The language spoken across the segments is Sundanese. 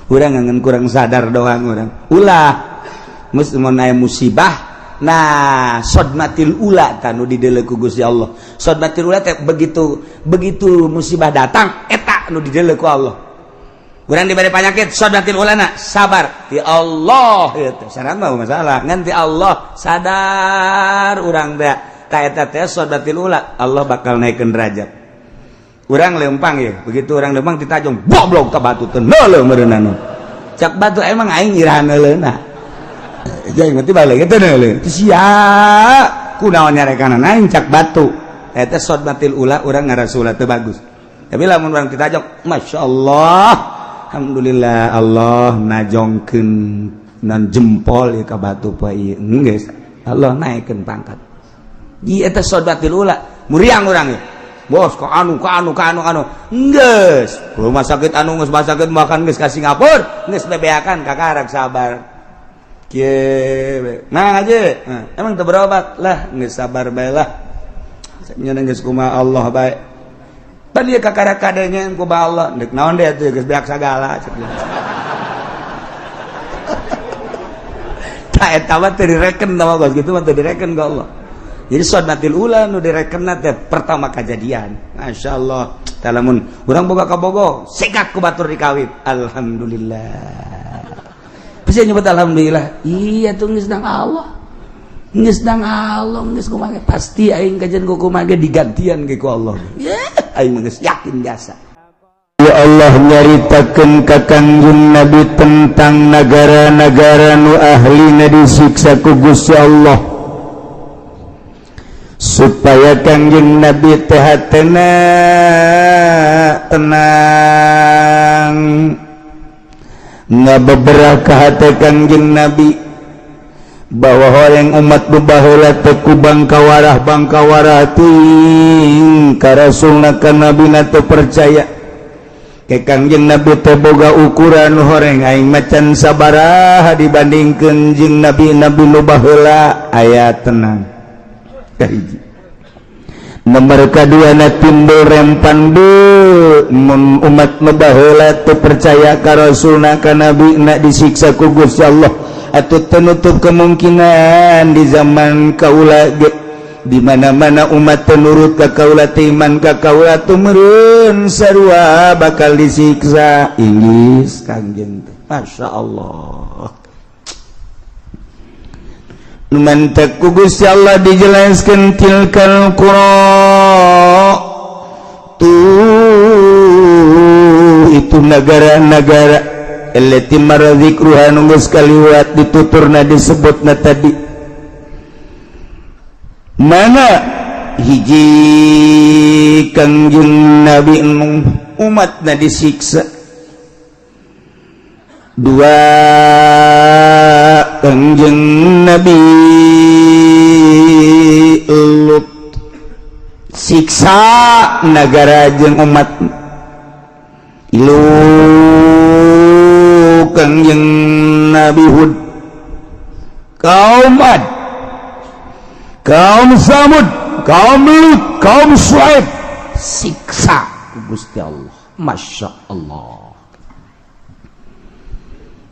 Urang ngan kurang sadar doang. Urang ulah mun aya musibah. Nah, sodmatil ula tah nu dideuleu ku Gusti Allah. Sodmatil ula teh begitu begitu musibah datang, eta nu dideuleu ku Allah. Urang diberi penyakit, sodmatil ulana sabar ti Allah itu saran mah masalah ngan ti Allah sadar urang teh. Ta eta teh sodmatil ula, Allah bakal naikkeun derajat. Urang lempang ya, begitu urang lempang ditajong, goblok ka batu teh neuleuh meureunana. Cak batu, emang aing iraha neuleuna? Jadi ngerti balik itu neuleuh sia kunaon nyarekan aing, cak batu. Eta sodmatil ula. Urang ngarasula teu bagus, tapi lamun urang ditajong, Masya Allah, alhamdulillah, Allah najongkeun nan jempol ya ka batu poe ieu, geus Allah naikkeun pangkat. Ieu eta sodmatil ula. Muriang urang ya, bos, ke anu ke anu ke anu anu geus rumah sakit, anu geus rumah sakit, makan geus ka Singapura, geus bebeakan kakarak sabar kieu. Nah aja, nah, emang teu berobat lah, geus sabar bae lah. Nya geus kumaha Allah bae. Pan ieu kakarak kadenya kumaha Allah deuk naon deh atuh, geus beak sagala cek. Ta eta mah teu direken tah mah, gitu mah teu direken ka Allah. Jadi sodmatil ula nu direkenna teh pertama kejadian. Masya Allah. Tah lamun urang boga kabogo, sikat ku batur dikawin. Alhamdulillah. Bisa nyebut alhamdulillah. Iya tuh geus dang Allah. Geus dang Allah, geus kumaha pasti aing kajian ku kumaha digantian ge ku Allah. Ya, aing mah geus yakin jasa. Ya Allah nyaritakeun ka Kangjeng Nabi tentang negara-negara nu ahlina disiksa ku Gusti Allah, supaya Kangjeng Nabi teh hatena tenang, ngabeberapa hate Kangjeng Nabi bahwa horeng umat nu baheula teh ku bangkawarah bangkawarah ting ka rasulna, ka nabina teu percaya. Ke Kangjeng Nabi teh boga ukuran, horeng aing macan sabaraha dibandingkeun jeung nabi-nabi nu baheula. Aya tenang kahiji. Nomor kadua na timbul rempan bu mun umat nu baheula teu percaya ka rasulna, ka nabi na, disiksa ku Gusti Allah, atau tenutup kemungkinan di zaman kaula ge di mana-mana umat penurut ka kaula, iman ka kaula, tumurun sarua bakal disiksa. Inggris Kangjeng teh, Masya Allah. Mantak ku Gusti Allah dijelaskan tilkal qura tuh, itu negara-negara allati marra dzikruha, nu geus kaliwat dituturna, disebutna tadi. Mana hiji, Kangjeng Nabi Nuh, umatna disiksa. Dua, Kangjeng Nabi Lut, siksa negara jeung umat. Ilu, Kangjeng Nabi Hud, kaum Ad, kaum Samud, kaum Lut, kaum Syuaib, siksa ku Gusti Allah. Masya Allah.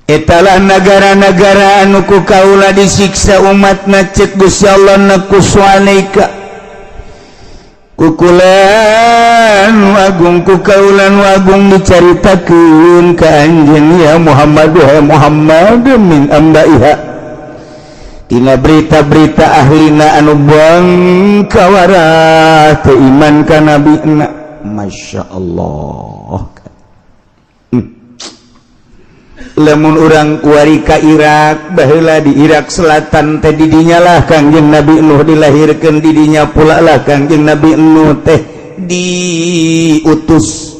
Etalah negara-negara anu ku kaula disiksa umatna. Cek Gusti Allah, naqussu alaika, kukulan wagung, ku kaulan wagung dicaritakeun ka anjeun ya Muhammad, wahai Muhammad, min ambaiha, tina berita-berita ahlina anu bangkawarah teu iman ka nabina. Masya Allah. Lamun urang kuari ka Irak baheula, di Irak Selatan teh didinya lah Kangjeng Nabi Nuh dilahirkeun, didinya pula lah Kangjeng Nabi Nuh teh diutus.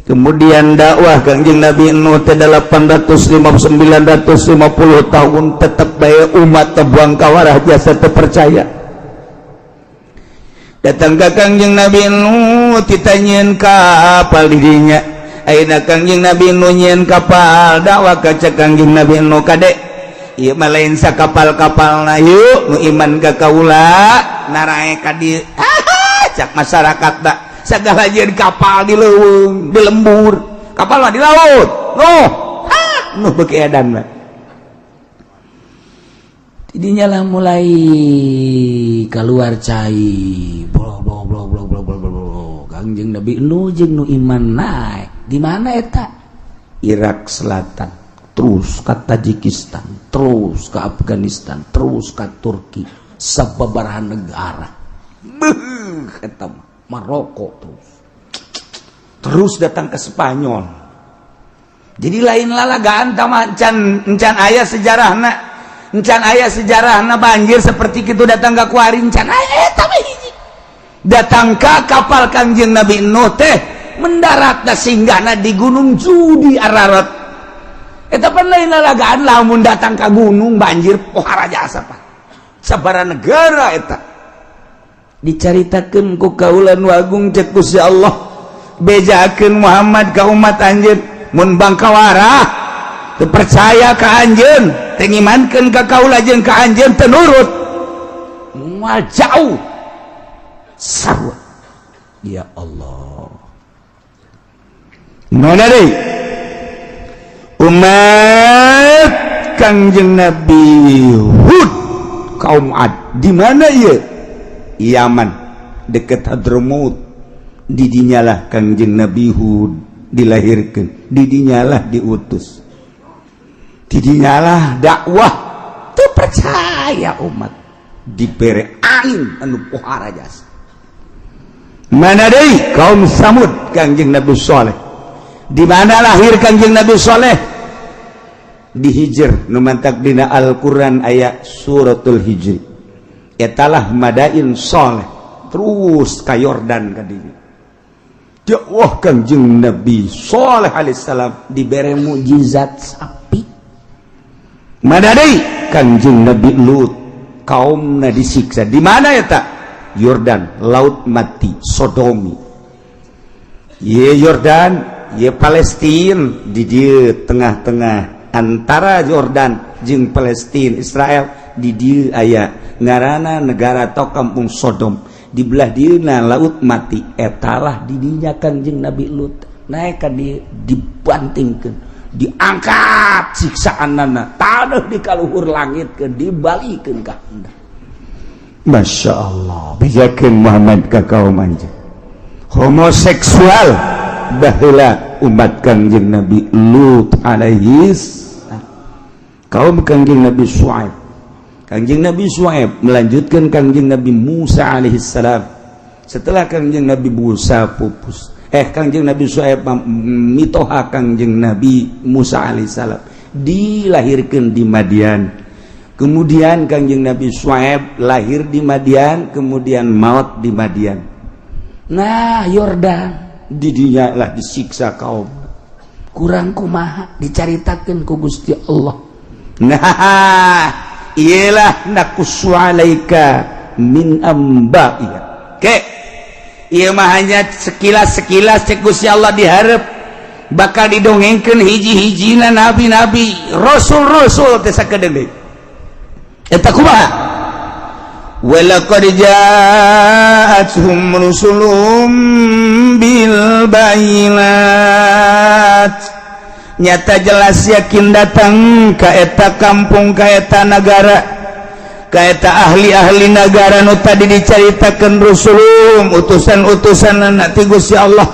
Kemudian dakwah Kangjeng Nabi Nuh teh 850 950 tahun, tetep bae umat tebuang kawarah jasa teu percaya. Datang ke Kangjeng Nabi Nuh, ditanyain kapal didinya. Ayeuna Kangjeng Nabi Nuh nyieun kapal dakwah ka. Cek Kangjeng Nabi Nuh, kade ieu mah lain sakapal-kapalna, yuk nu iman ka kaula narae ka dieu. Cak masyarakat da sagala jieun kapal di leuweung, di lembur, kapal mah di laut. Nuh, Nuh beuki edan mah. Tidinya lah mulai keluar cai, blok blok blok blok blok blok blok. Kangjeng Nabi Nuh jeung nu iman naik. Di mana eta? Irak Selatan, terus ke Tajikistan, terus ke Afghanistan, terus ke Turki, sababaraha negara. Beuh, eta mah. Maroko terus. Terus datang ke Spanyol. Jadi lain lalagaan mah, encan encan aya sejarahna. Encan aya sejarahna banjir seperti itu datang ke kuari, encan aya. Eta mah hiji. Datang ke kapal Kangjeng Nabi Nuh teh mendarat da singgahna di Gunung Judi, Ararat. Eta pan lain lalagaan, lamun datang ke gunung banjir pohara jasa pan. Sabara negara eta. Dicaritakeun ku kaula nu agung, cek Gusti Allah, bejakeun Muhammad ka umat anjeun, mun bangkawarah teu percaya ka anjeun, teu ngimankeun ka kaula jeung ka anjeun, teu nurut, moal jauh sarua. Ya Allah. Mana deui? Umat Kangjeng Nabi Hud, kaum Ad, di mana ieu? Yaman, deket Hadramaut. Didinyalah Kangjeng Nabi Hud dilahirkan, didinyalah diutus, didinyalah dakwah. Teu percaya umat, dibere angin anu pohara jasa. Mana deui? Kaum Samud, Kangjeng Nabi Soleh. Di mana lahir Kangjeng Nabi Soleh? Di Hijr, nu mantak dina Al-Qur'an aya Suratul Hijri. Etalah Madain Soleh. Terus ka Yordan ka dinya. Dakwah Kangjeng Nabi Soleh alaihissalam dibere mukjizat sapi. Mana deui? Kangjeng Nabi Lut, kaumna disiksa. Di mana eta? Yordan, Laut Mati, Sodomi. Ye Yordan, ye Palestina. Di dieu tengah-tengah antara Yordan jeung Palestina, Israel, di dieu aya ngaranna negara atau kampung Sodom. Di belah dieuna Laut Mati. Etalah didinya Kanjeng Nabi Lut naik ka dieu, dibantingkeun, diangkat siksaanana taneuh di kaluhur langit ke dibalikeun ka handap. Masya Allah, bejakeun Muhammad ka kaum anjeun, homoseksual baheula umat Kangjeng Nabi Lut alaihi, kaum Kangjeng Nabi Syuaib. Kangjeng Nabi Syuaib melanjutkan Kangjeng Nabi Musa alaihissalam. Setelah Kangjeng Nabi Musa pupus, Kangjeng Nabi Syuaib mitoha Kangjeng Nabi Musa alaihissalam, dilahirkan di Madian. Kemudian Kangjeng Nabi Syuaib lahir di Madian, kemudian maut di Madian. Nah, Yordan didinya lah disiksa kaum. Kurang kumaha dicaritakeun ku Gusti Allah. Nah, iyalah naqussu alaika min amba'iha. Ke ieu mah hanya sekilas-sekilas. Cek Gusti Allah, diharap bakal didongengkeun hiji-hijina nabi-nabi, rasul-rasul teh sakedeung deui. Eta kumaha? Walaqad ja'atuhum rusulum bil bayinat. Nyata jelas yakin datang ka eta kampung, ka eta negara, ka eta ahli-ahli negara nu tadi dicaritakeun, rusulum, utusan-utusan ti Gusti Allah.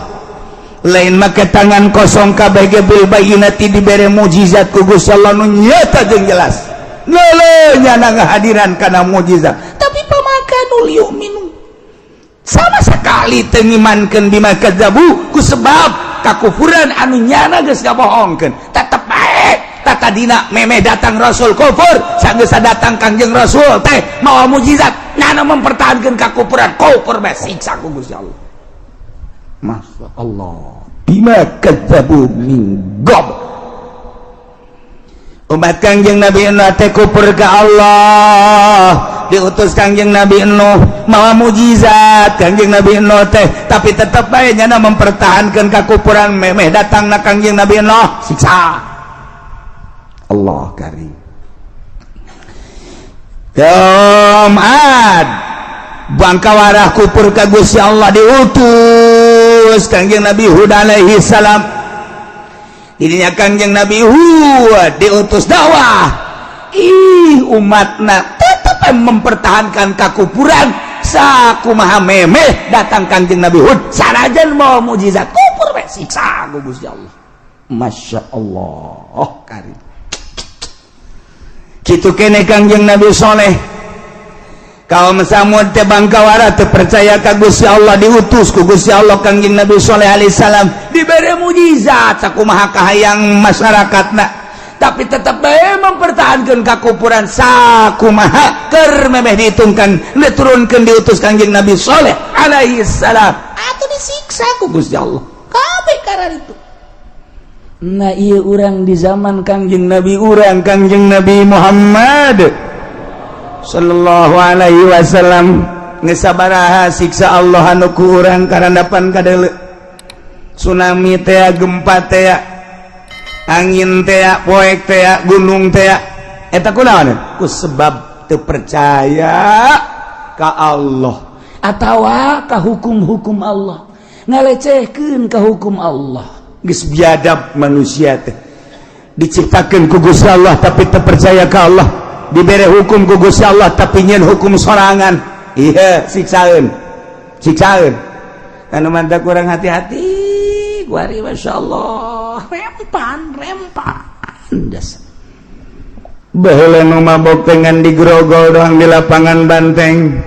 Lain make tangan kosong, kabeh ge bil bayinati, dibere mukjizat ku Gusti Allah nu nyata jeung jelas. Lele nyana ngahadiran kana mukjizat, tapi fama kanu liyu'minu, sama sekali teu ngimankeun, bima kadzabu, ku sebab kakufuran anu nyana geus ngabohongkeun. Tetep bae tatadina memeh datang rasul kufur. Sanggeus datang Kangjeng Rasul teh mawa mukjizat, nyana mempertahankan kakufuran, kufur bae, siksa ku Gusti Allah. Masya Allah, bima kadzabu min qabl. Umat Kangjeng Nabi Nuh teh kufur ka Allah. Diutus Kangjeng Nabi Nuh mawa mukjizat Kangjeng Nabi Nuh teh, tapi tetep bae nyana mempertahankan kakufuran. Memeh datang na Kangjeng Nabi Nuh, siksa. Allah karim. Kaum Ad bangkawarah kufur ka Gusti Allah. Diutus Kangjeng Nabi Hud alaihi salam. Didinya Kangjeng Nabi Hud diutus dakwah, ih, umatna tetep mempertahankan kakufuran. Sakumaha memeh datang Kangjeng Nabi Hud sanajan mau mujizat, kufur we, siksa ku Gusti Allah. Masya Allah karim. Kitu kene Kangjeng Nabi Soleh. Kaum Samud teh bangkawara, teu percaya ka Gusti Allah. Diutus ku Gusti Allah Kangjeng Nabi Soleh alaihissalam, dibere mujizat sakumaha kahayang masyarakatna, tapi tetap bae mempertahankan kakufuran. Sakumaha keur memeh dihitungkan, diturunkan, diutus Kangjeng Nabi Soleh alaihi salam, atuh disiksa ku Gusti Allah kabeh karena itu. Nah, iya, urang di zaman Kangjeng Nabi urang, Kangjeng Nabi Muhammad sallallahu alaihi wasallam, geus sabaraha siksa Allah anu ku urang karandapan kadeuleu? Tsunami teh, gempa teh, angin teh, poek teh, gunung teh, eta kunaon? Ku sebab teu percaya ka Allah atawa ka hukum-hukum Allah, ngalecehkeun ka hukum Allah. Geus biadab manusia teh. Diciptakeun ku Gusti Allah tapi teu percaya ka Allah, dibere hukum ku Gusti Allah tapi nyen hukum sorangan. Iya, siksaeun, siksaeun. Anu mantap kurang hati-hati kuari. Masya Allah, rempan rempan dasar. Baheula nu mabok dengan digrogol doang di Lapangan Banteng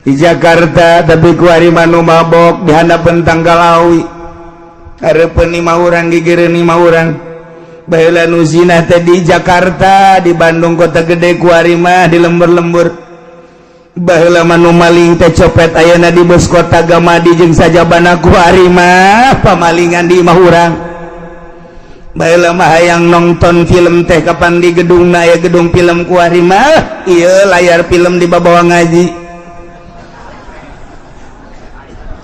di Jakarta, tapi kuari mah nu mabok di handapeun tangkal awi, hareupeun lima urang, gigireun lima urang. Baheula nu zina teh di Jakarta, di Bandung kota gede, kuari mah di lembur-lembur. Baheula mah nu maling teh copet ayeuna di bus kota Gamadi jeung sajabana, kuari mah pamalingan di imah urang. Baheula mah hayang nonton film teh kapan di gedung aya gedung film, kuari mah ieu layar film di babawa ngaji.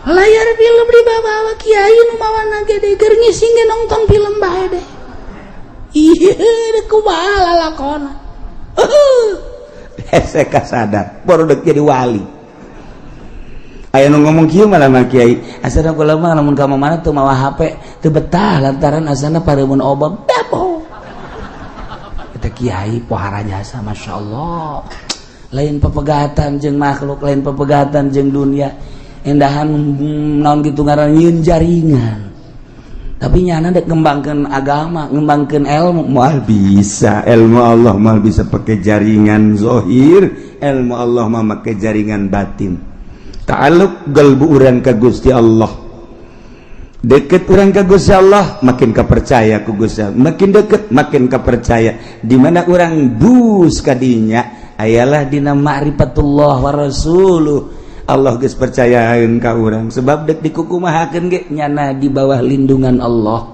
Layar film di bawa, kiai nu mawana gede keur ngising ge nonton film bae deh. Iya, kumaha lalakona? Hese kasadar baru dek jadi wali. Aya nu ngomong kieu malah mah, "Kiai, asana kula mah lamun ka mana teu mawa HP teu betah, lantaran asana pareumeun obam." Dabo eta kiai pohara jasa. Masya Allah, lain pepegatan jeung makhluk, lain pepegatan jeung dunia, endahan naon gitu ngaran, nyieun jaringan, tapi nyana dek ngembangkeun agama, ngembangkeun ilmu. Moal bisa ilmu Allah, moal bisa pakai jaringan zohir. Ilmu Allah mah make jaringan batin, ta'alluq galbu urang ka Gusti Allah. Deket urang ka Gusti Allah, makin kepercaya ku Gusti Allah, makin deket makin kepercaya. Di mana urang bus kadinya ayalah dina ma'rifatullah wa rasuluh. Allah geus percayaeun ka urang, sebab dek dikukumahakeun ge nyana di bawah lindungan Allah.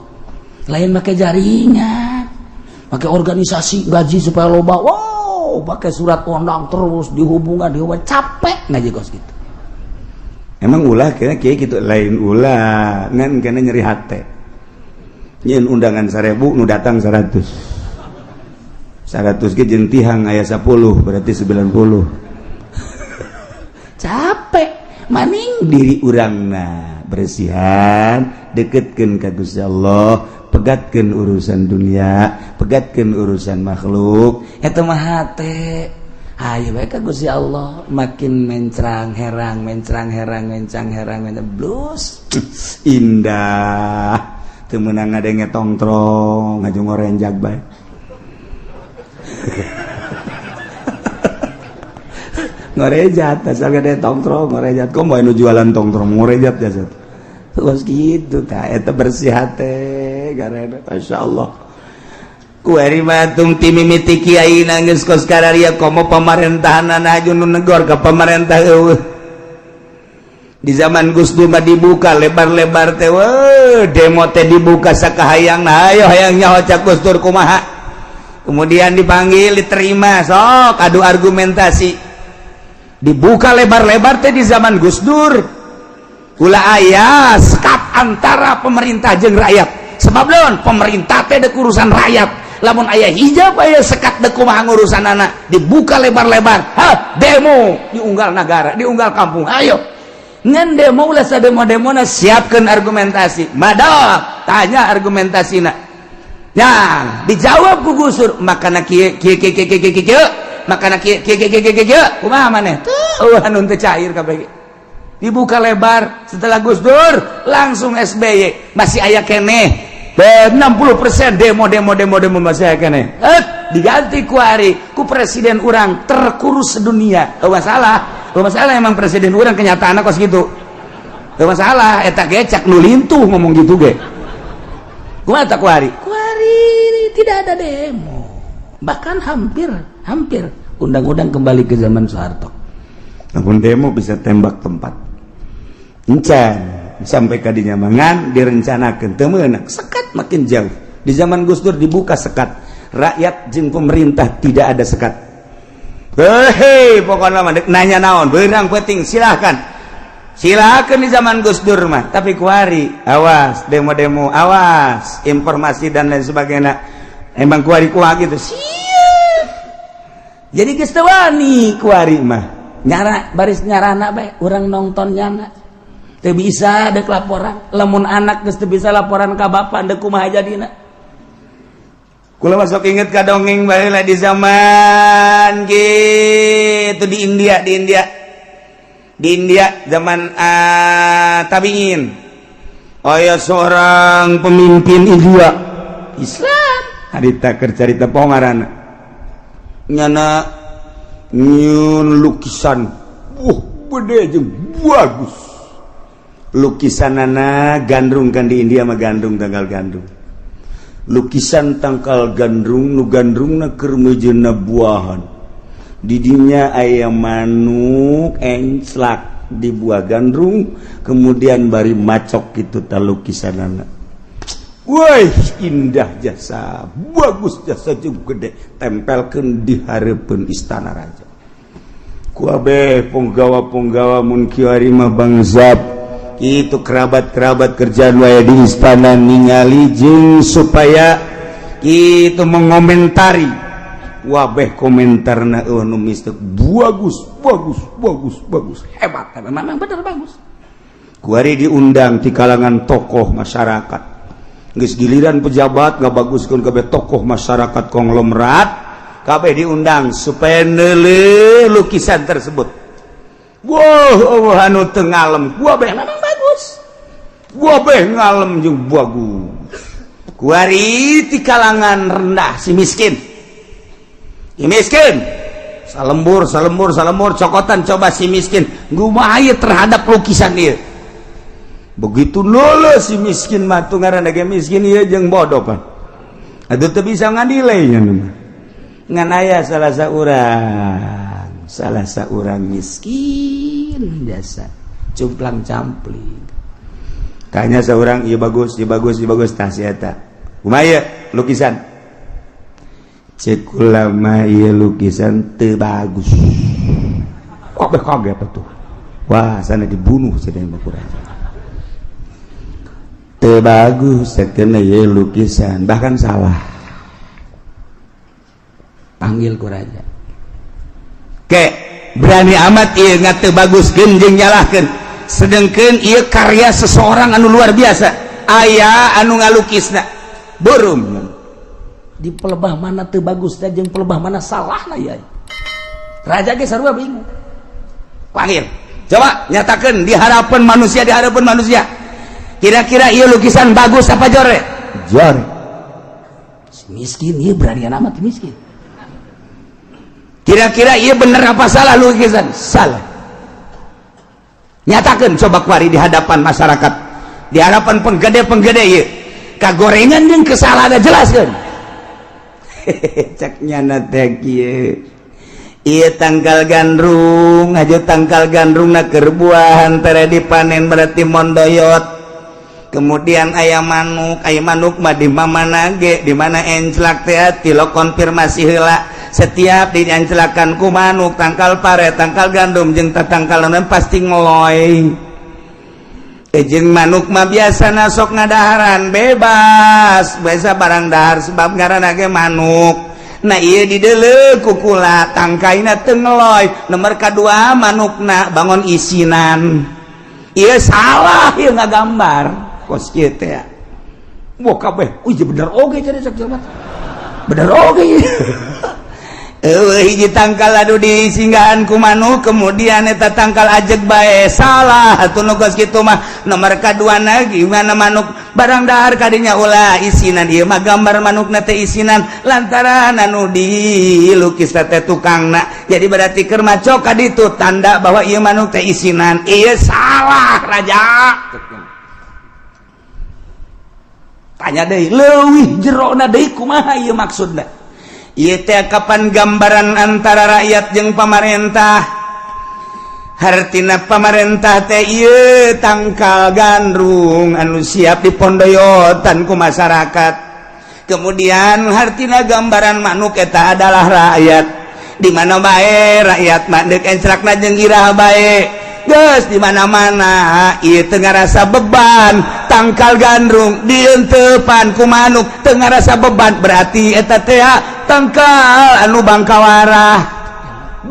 Lain make jaringan, pakai organisasi, gaji supaya loba, wow, pakai surat undang terus dihubungan, dihubungan, capek ngaji kos gitu. Emang ulah kira kiai gitu? Lain ulah, ngan kena nyeri hate. Nyeun undangan 1000, nu datang 100. 100 ge jeung tihang aya 10, berarti 90. Capek maning. Diri urangna bersihan, deketkeun ka Gusti Allah, pegatkeun urusan dunia, pegatkeun urusan makhluk. Eta mah hate. Ayo bae ka Gusti Allah, makin mencrang herang, mencrang herang, mencrang herang, mencrang blus. Indah. Teu meunang ngadenge tongtrong, ngaju ngorenjag bae. Ngorejat asal gede tongtrong ngorejat. Kok mau nu jualan tongtrong ngorejat jasa terus gitu. Tah, eta bersih hate garena. Masya Allah, kuari mah tung ti mimiti kiai nangis kos kararia, komo pamarentahan aju nu negor ka pamarentah eueuh. Di zaman Gus Dur mah dibuka lebar-lebar teh, weh, demo teh dibuka sakahayang. Nah, ayo hayang nyaho cak Gus Dur kumaha. Kemudian dipanggil, diterima, sok adu argumentasi. Dibuka lebar-lebar teh di zaman Gus Dur, ulah aya sekat antara pemerintah jeung rakyat, sebab naon? Pemerintah teh dek urusan rakyat. Lamun aya hijab, aya sekat, dek kumaha ngurusan anak. Dibuka lebar-lebar, ha, demo diunggal negara, diunggal kampung, ayo. Ngan demo ulah sademo-demona, siapkan argumentasi. Madok tanya argumentasina ya, dijawab ku Gus Dur, makana kieu kieu kieu kieu kieu kieu, makana kieu kieu kieu kieu kieu. Kumaha maneh tuh anu teu cair kabeh dibuka lebar. Setelah Gus Dur langsung SBY, masih aya keneh 60% demo, demo, demo, demo, masih aya keneh. Diganti kuari ku presiden urang terkurus sedunia. Oh, masalah, oh, masalah emang presiden urang kenyataan kos gitu. Oh, masalah eta ge cak nu lintuh ngomong gitu ge. Kumaha tak kuari? Kuari tidak ada demo, bahkan hampir hampir undang-undang kembali ke zaman Soeharto. Namun demo bisa tembak tempat. Encan sampai kadinya mangan direncanakan teu meunang, sekat makin jauh. Di zaman Gus Dur dibuka sekat, rakyat jeung pemerintah tidak ada sekat. Hei, pokoknya mah nanya naon beurang penting silahkan, silahkan di zaman Gus Dur mah. Tapi kuari awas demo-demo, awas informasi dan lain sebagainya. Emang kuari kuah gitu siap. Jadi geus teu wani kuari mah nyara baris nyarana bae urang nonton nyana teu bisa dek laporan. Lamun anak geus teu bisa laporan ka bapak, dek kumaha jadina? Kula masuk inget ka dongeng baheula di zaman gitu di India, di India, di India zaman tabiin. Oh ya, seorang pemimpin India Islam harita keur carita pongarana nyana nyieun lukisan. Gede jeung bagus lukisanana gandrung kan. Di India mah gandrung, tangkal gandrung, lukisan tangkal gandrung nu gandrungna keur meujeuhna buahan. Didinya aya manuk enclak di buah gandrung, kemudian bari macok gitu ta lukisanana. Woi, indah jasa, bagus jasa jeung gede, tempelkeun di hareupeun istana raja. Ku kabeh punggawa-punggawa mun kiwari mah bangsap itu kerabat-kerabat kerjaan wae di istana ningali jeung supaya itu mengomentari. Wabeh komentarna eueuh nu mistek, bagus, bagus, bagus, bagus, hebat. Memang bener bagus. Kuari diundang di kalangan tokoh masyarakat. Geus giliran pejabat nggak baguskeun kabeh, tokoh masyarakat, konglomerat kabeh diundang supaya neuleuh lukisan tersebut. Wow, oh, anu teu ngalem kabeh memang bagus. Kabeh ngalem jeung bagus. Kuari di kalangan rendah, si miskin, si miskin salembur, salembur, salembur cokotan. Coba si miskin kumaha terhadap lukisan ieu? Begitu nulus si miskin mah tuh, ngaranna ge miskin ieu jeung bodoh pan atuh teu bisa ngadilai nya. Ngan aya salah seorang miskin biasa cumplang campling tanya seorang, "Iya bagus, iya bagus, iya bagus." Tah, si eta kumaha lukisan? Cek kula mah ieu lukisan teu bagus. Kabeh kaget tuh. Wah, sana dibunuh sedang kurang. Teu bagus sakena ieu lukisan, bahkan salah. Panggil ku raja. Ke berani amat ieu ngat teu baguskeun jeung nyalahkeun, sedangkan ieu karya seseorang anu luar biasa, aya anu ngalukisna burum. Di pelebah mana teu bagus dan jeung pelebah mana salah lah ya. Raja ge sarua bingung. Panggil, coba nyatakan di hadapan manusia, di hadapan manusia, kira-kira ieu lukisan bagus apa jore? Jore. Si miskin ieu berani amat miskin. Kira-kira ieu bener apa salah lukisan? Salah. Nyatakan coba kuari di hadapan masyarakat, di hadapan penggede-penggede ieu kagorengan jeung kesalahan, jelaskan. Cek nyana teh kieu, ieu tangkal gandrung aja, tangkal gandrung na keur buahan tere dipanen, berarti mondoyot. Kemudian aya manuk, aya manuk mah di mana ge, di mana enclak teh lo konfirmasi heula. Setiap dienclakan ku manuk tangkal pare, tangkal gandum jeung tangkal naon pasti ngeloy. Jeung manuk mah biasa sok ngadaharan bebas, biasa barang dahar sebab ngaranna ge manuk. Nah, ieu dideuleu ku kula tangkaina teu ngeloy. Nomor kadua, manukna bangun isinan. Ieu salah, ieu ngagambar kos kieu teh. Wah, kabeh, wih, bener oge jadi cek jelema. Bener oge. Hiji tangkal anu disinggahan ku manuk, kemudian eta tangkal ajeg bae, salah atuh nu kos kitu mah. Nomor kaduana gimana manuk barang dahar kadinya ulah isinan. Ieu mah gambar manukna teh isinan lantaran anu dilukis teh tukangna, jadi berarti keur maco ka ditu tanda bahwa ieu manuk teh isinan. Ieu salah. Raja tanya deui, leuwih jerona deui, kumaha ieu maksudna? Ieu teh kapan gambaran antara rakyat jeung pamarentah. Hartina pamarentah teh ieu tangkal gandrung anu siap dipondoyotan ku masyarakat. Kemudian hartina gambaran manuk eta adalah rakyat. Di mana bae rakyat mah deuk encrakna jeung iraha bae. Geus di mana-mana ieu teu ngarasa beban. Tangkal gandrung dientepan ku manuk teu ngarasa beban, berarti eta teh tangkal anu bangkawarah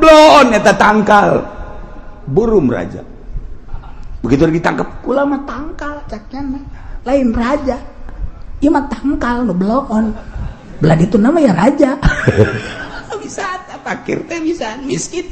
bloon. Eta tangkal burung raja. Begitu ditangkap, "Kula mah tangkal," caknya, "lain raja. Ieu mah tangkal nu bloon." Belah itu nama ya raja. Bisa fakir teh, bisa miskin.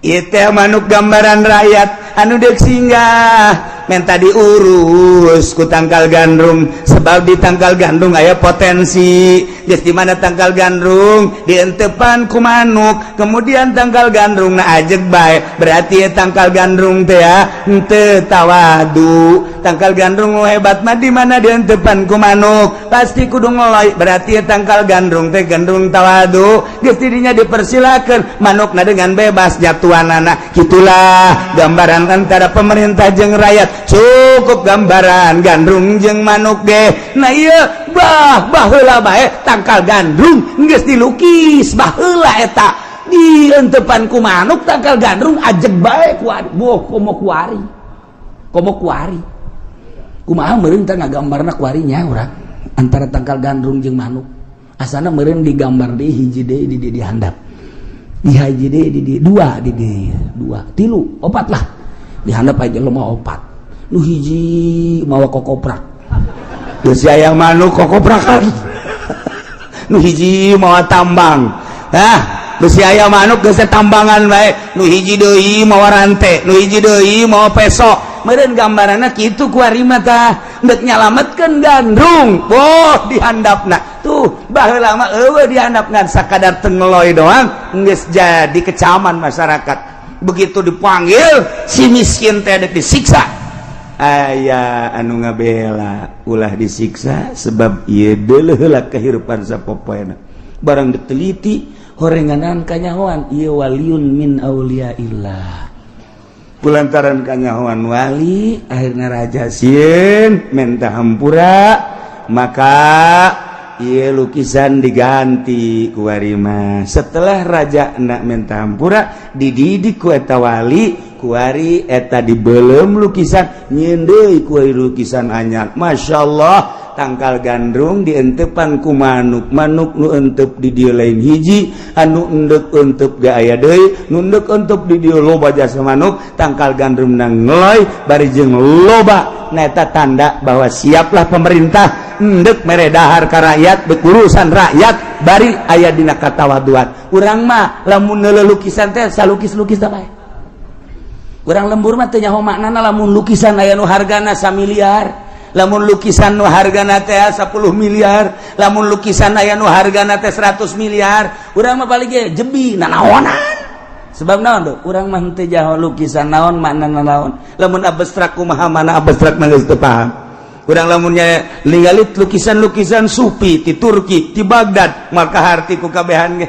Itu manuk gambaran rakyat anu dek singgah minta diurus ku tangkal gandrung, sebab di tangkal gandrung aya potensi. Geus di mana tangkal gandrung dientepan ku manuk, kemudian tangkal gandrung na ajeg bae, berarti ya tangkal gandrung teh ya henteu tawadu. Tangkal gandrung nu hebat mah di mana dientepan ku manuk pasti kudu ngeloy, berarti ya tangkal gandrung teh gandrung tawadu. Geus didinya dipersilakan manukna dengan bebas jatuhanana. Gitulah gambaran antara pemerintah jeung rakyat, cukup gambaran gandrung jeung manuk ge. Nah, iya bah baheula bae tangkal gandrung geus dilukis baheula, eta dientepan ku manuk, tangkal gandrung ajeg bae ku boh komo kuari, komo kuari. Kumaha meureun teh ngagambarna kuari nya urang antara tangkal gandrung jeung manuk? Asana meureun digambar deui hiji deui di di handap, di hiji deui di dua, di dua, tilu, opat lah. Di handap aja lemah opat, nu hiji mawa kokoprak. Geus aya manuk kokoprakan, nu hiji mawa tambang. Nah, geus aya manuk geus tambangan bae. Nu hiji deui mawa rante, nu hiji deui mawa peso. Meureun gambaranna kitu kuari mah tah, deuk nyalametkeun gandrung. Boh, dihandapna tuh baheula mah eueuh dihandap, ngan sakadar tengeloy doang geus jadi kecaman masyarakat. Begitu dipanggil si miskin teh dek disiksa, aya anu ngabela, ulah disiksa sebab ieu deuleuh heula kehidupan sapopoena. Barang diteliti horenganan kanyahoan ieu waliyun min auliyaillah. Kulantaran kanyahoan wali, akhirnya raja sieun menta hampura, maka ieu lukisan diganti ku mah. Setelah raja nak menta hampura, dididik ku eta wali, kuari eta dibelem lukisan, nyieun deui ku lukisan anyar. Masya Allah, tangkal gandrung dientepan ku manuk, manuk nu entep di dieu lain hiji, anu endek entep ge aya deui, nu endek entep di dieu loba jasa manuk. Tangkal gandrung nang ngeloy bari jeung loba. Nah, eta tanda bahwa siaplah pemerintah endek mere dahar ka rakyat, urusan rakyat bari aya dina katawaduan. Urang mah lamun lukisan teh salukis-lukis teh bae. Urang lembur mah teu nyaho maknana. Lamun lukisan aya nu hargana 1 miliar, lamun lukisan nu hargana teh 10 miliar, lamun lukisan aya nu hargana teh 100 miliar, urang mah paling ge jebi nanaonan. Sebab naon tuh? Urang mah teu jaho lukisan naon maknana naon. Lamun abstrak kumaha, mana abstrak mah geus teu paham urang. Lamunnya ningali lukisan-lukisan sufi di Turki, di Baghdad, maka harti ku kabehan ge,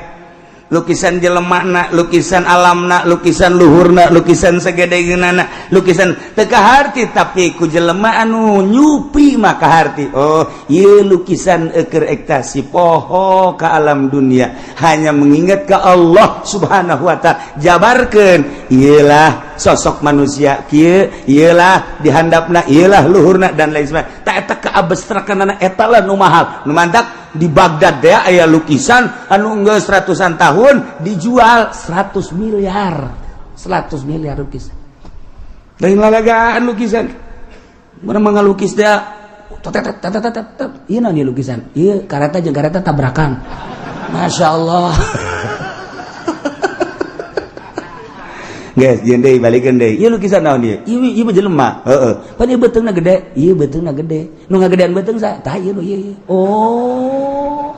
lukisan jelemana, lukisan alamna, lukisan luhurna, lukisan segedegeunana, lukisan teu kaharti. Tapi ku jelema anu nyupi maka harti, oh ieu lukisan eker ekstasi poho ka alam dunia, hanya mengingat ke Allah Subhanahu wa Ta'ala. Jabarkeun ieulah sosok manusia kieu, ieulah dihandapna, ieulah luhurna, dan lain sebagainya. Tak eta keabstrakanana eta lah nu mahal, nu mantak di Baghdad deh aya lukisan anu geus ratusan tahun dijual 100 miliar, 100 miliar lukisan. Lain lalagaan lukisan. Mana mengalukis dia. Tet. Ieu naon ieu lukisan? Ieu kareta jeung kareta tabrakan. Masya Allah. Guys, jeung deui balikeun deui. Ieu lukisan naon ieu? Ieu mah jelema. Heeh. Pan ieu beuteungna gede, ieu beuteungna gede. Nu ngagedean beuteung saha? Tah ieu nu ieu. Oh.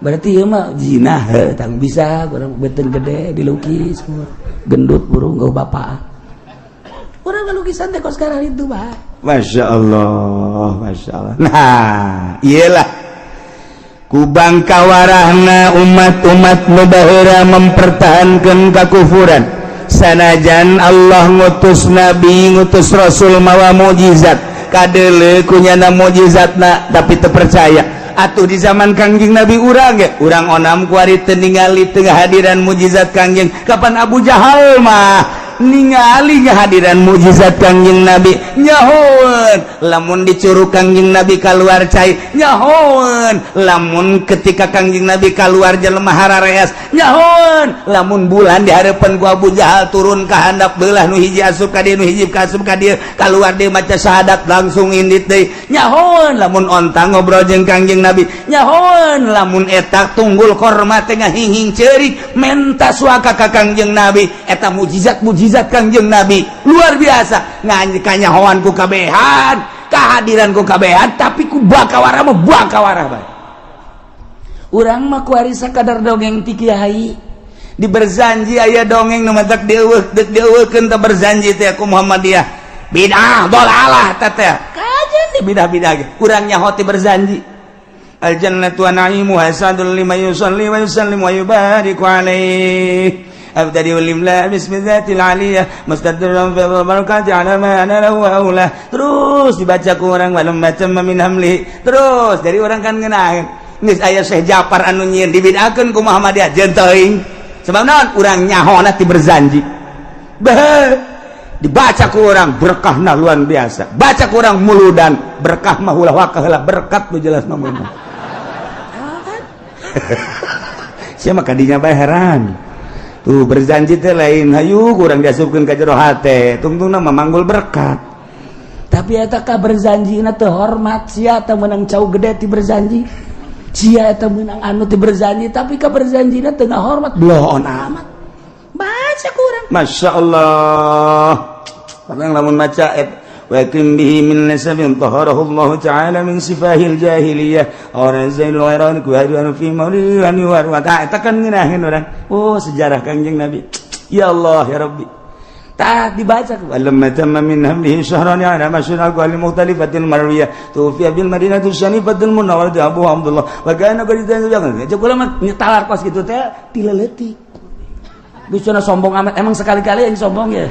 Berarti ieu mah jinah heuh, tang bisa urang beuteung gede dilukis. Gendut burung gau bapak. Urang ngalukisan teh kos sekarang itu, Pak. Masya Allah, Masya Allah. Nah, iyalah. Kubang kawarahna umat-umat nu baheula mempertahankan kakufuran. Sanajan Allah ngutus nabi, ngutus rasul mawa mukjizat, kadeuleu kunyana mukjizatna tapi teu percaya. Atuh di zaman Kangjeng Nabi urang ge, urang onam kuari teu ningali teu ngahadiran mukjizat Kangjeng. Kapan Abu Jahal mah ningali kehadiran mukjizat Kangjeng Nabi, nyahoeun lamun dicurug Kangjeng Nabi kaluar cai, nyahoeun lamun ketika Kangjeng Nabi kaluar jelema harareas, nyahoeun lamun bulan di hareupeun ku Abu Jahal turun ka handap beulah nu hiji asup ka dieu, nu hiji ka asup ka dieu, kaluar deui maca syahadat langsung indit deui, nyahoeun lamun onta ngobrol jeung Kangjeng Nabi, nyahoeun lamun eta tunggul korma teh ngahinging ceurik menta suaka ka Kangjeng Nabi. Eta mukjizat mukjizat Kangjeng Nabi luar biasa, ngan kanyahoan ku kabehan, kehadiran ku kabehan, tapi ku bakawara mah bakawara bae. Urang mah kuari sakadar dongeng ti kiai. Di berzanji aya dongeng nu matak dieuweuh, deuk dieuweuhkeun teh berzanji teh ku Muhammadiyah. Bidah dolalah teh teh. Kajeun di bidah-bidah ge. Urang nyaho ti berzanji. Al jannatu wa na'imuha sadul liman yusalli wa yusallim wa yubariku alaihi. أبتدئ الإملاء باسم الذات العالية مستدرا في البركات على ما أنا له أولى. Terus dibaca ku orang walamma tamma min hamlihi. Terus dari orang kan ngeunah. Geus aya Syekh Japar anu nyieun dibid'ahkeun ku Muhammadiyah jeung teuing. Sebab naon? Urang nyahona ti berzanji. Beh, dibaca ku orang berkahna luar biasa. Baca ku orang muludan berkah mah ulah wakah heula berkat nu jelas mah mun. Sia mah kadinya bae heran. Tuh berzanji teh lain hayu kurang diasupkeun ka jero hate, tungtungna mah manggul berkat. Tapi eta ka berzanjina teu hormat, sia teh meunang cau gede ti berzanji. Sia eta meunang anu ti berzanji, tapi ka berzanjina teu ngahormat, bloon amat. Baca kurang. Masya Allah. Orang lamun maca wa kim bihi min nasabin taharahu Allah ta'ala min sifahil jahiliyah orang zainul ghairan ku hadu fi maulidan wa ta kan ngeunaheun urang. Oh sejarah Kangjeng Nabi. Ya Allah ya Rabbi. Tah dibaca walamma tamma min hamlihi syahran ala masyarakat al mukhtalifatil marwiyah tufiya bil madinati syarifatil munawwarah Abu Abdullah wa kana qad jangan kula mah nyetalar kos kitu teh tileleutik. Bisa sombong amat, emang sekali-kali yang sombong ya.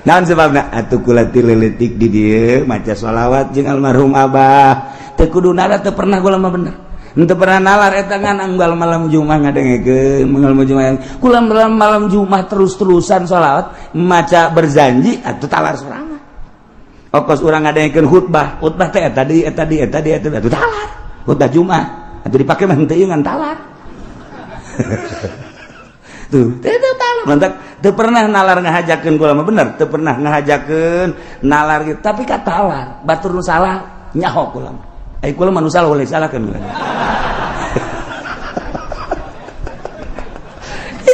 Naon sebabna atuh kula tileleutik di dieu maca sholawat jeung almarhum abah. Teu kudu nara teu pernah kula mah bener. Henteu pernah nalar eta ngan anggal malam Jumat ngadengekeun malam Jumat. Kula malam Jumat terus-terusan sholawat maca berzanji atuh talar sorangan. Okos urang ngadengekeun khutbah, khutbah teh eta deui eta deui eta deui eta atuh talar. Khutbah Jumat atuh dipake mah henteu ieu ngan talar. Tuh, teu talar. Mantak teu pernah nalar ngahajakeun kula mah bener, teu pernah ngahajakeun nalar gitu, tapi ka talar, batur nu salah nyaho kula mah. Ai kula mah nu salah boleh salahkeun kula.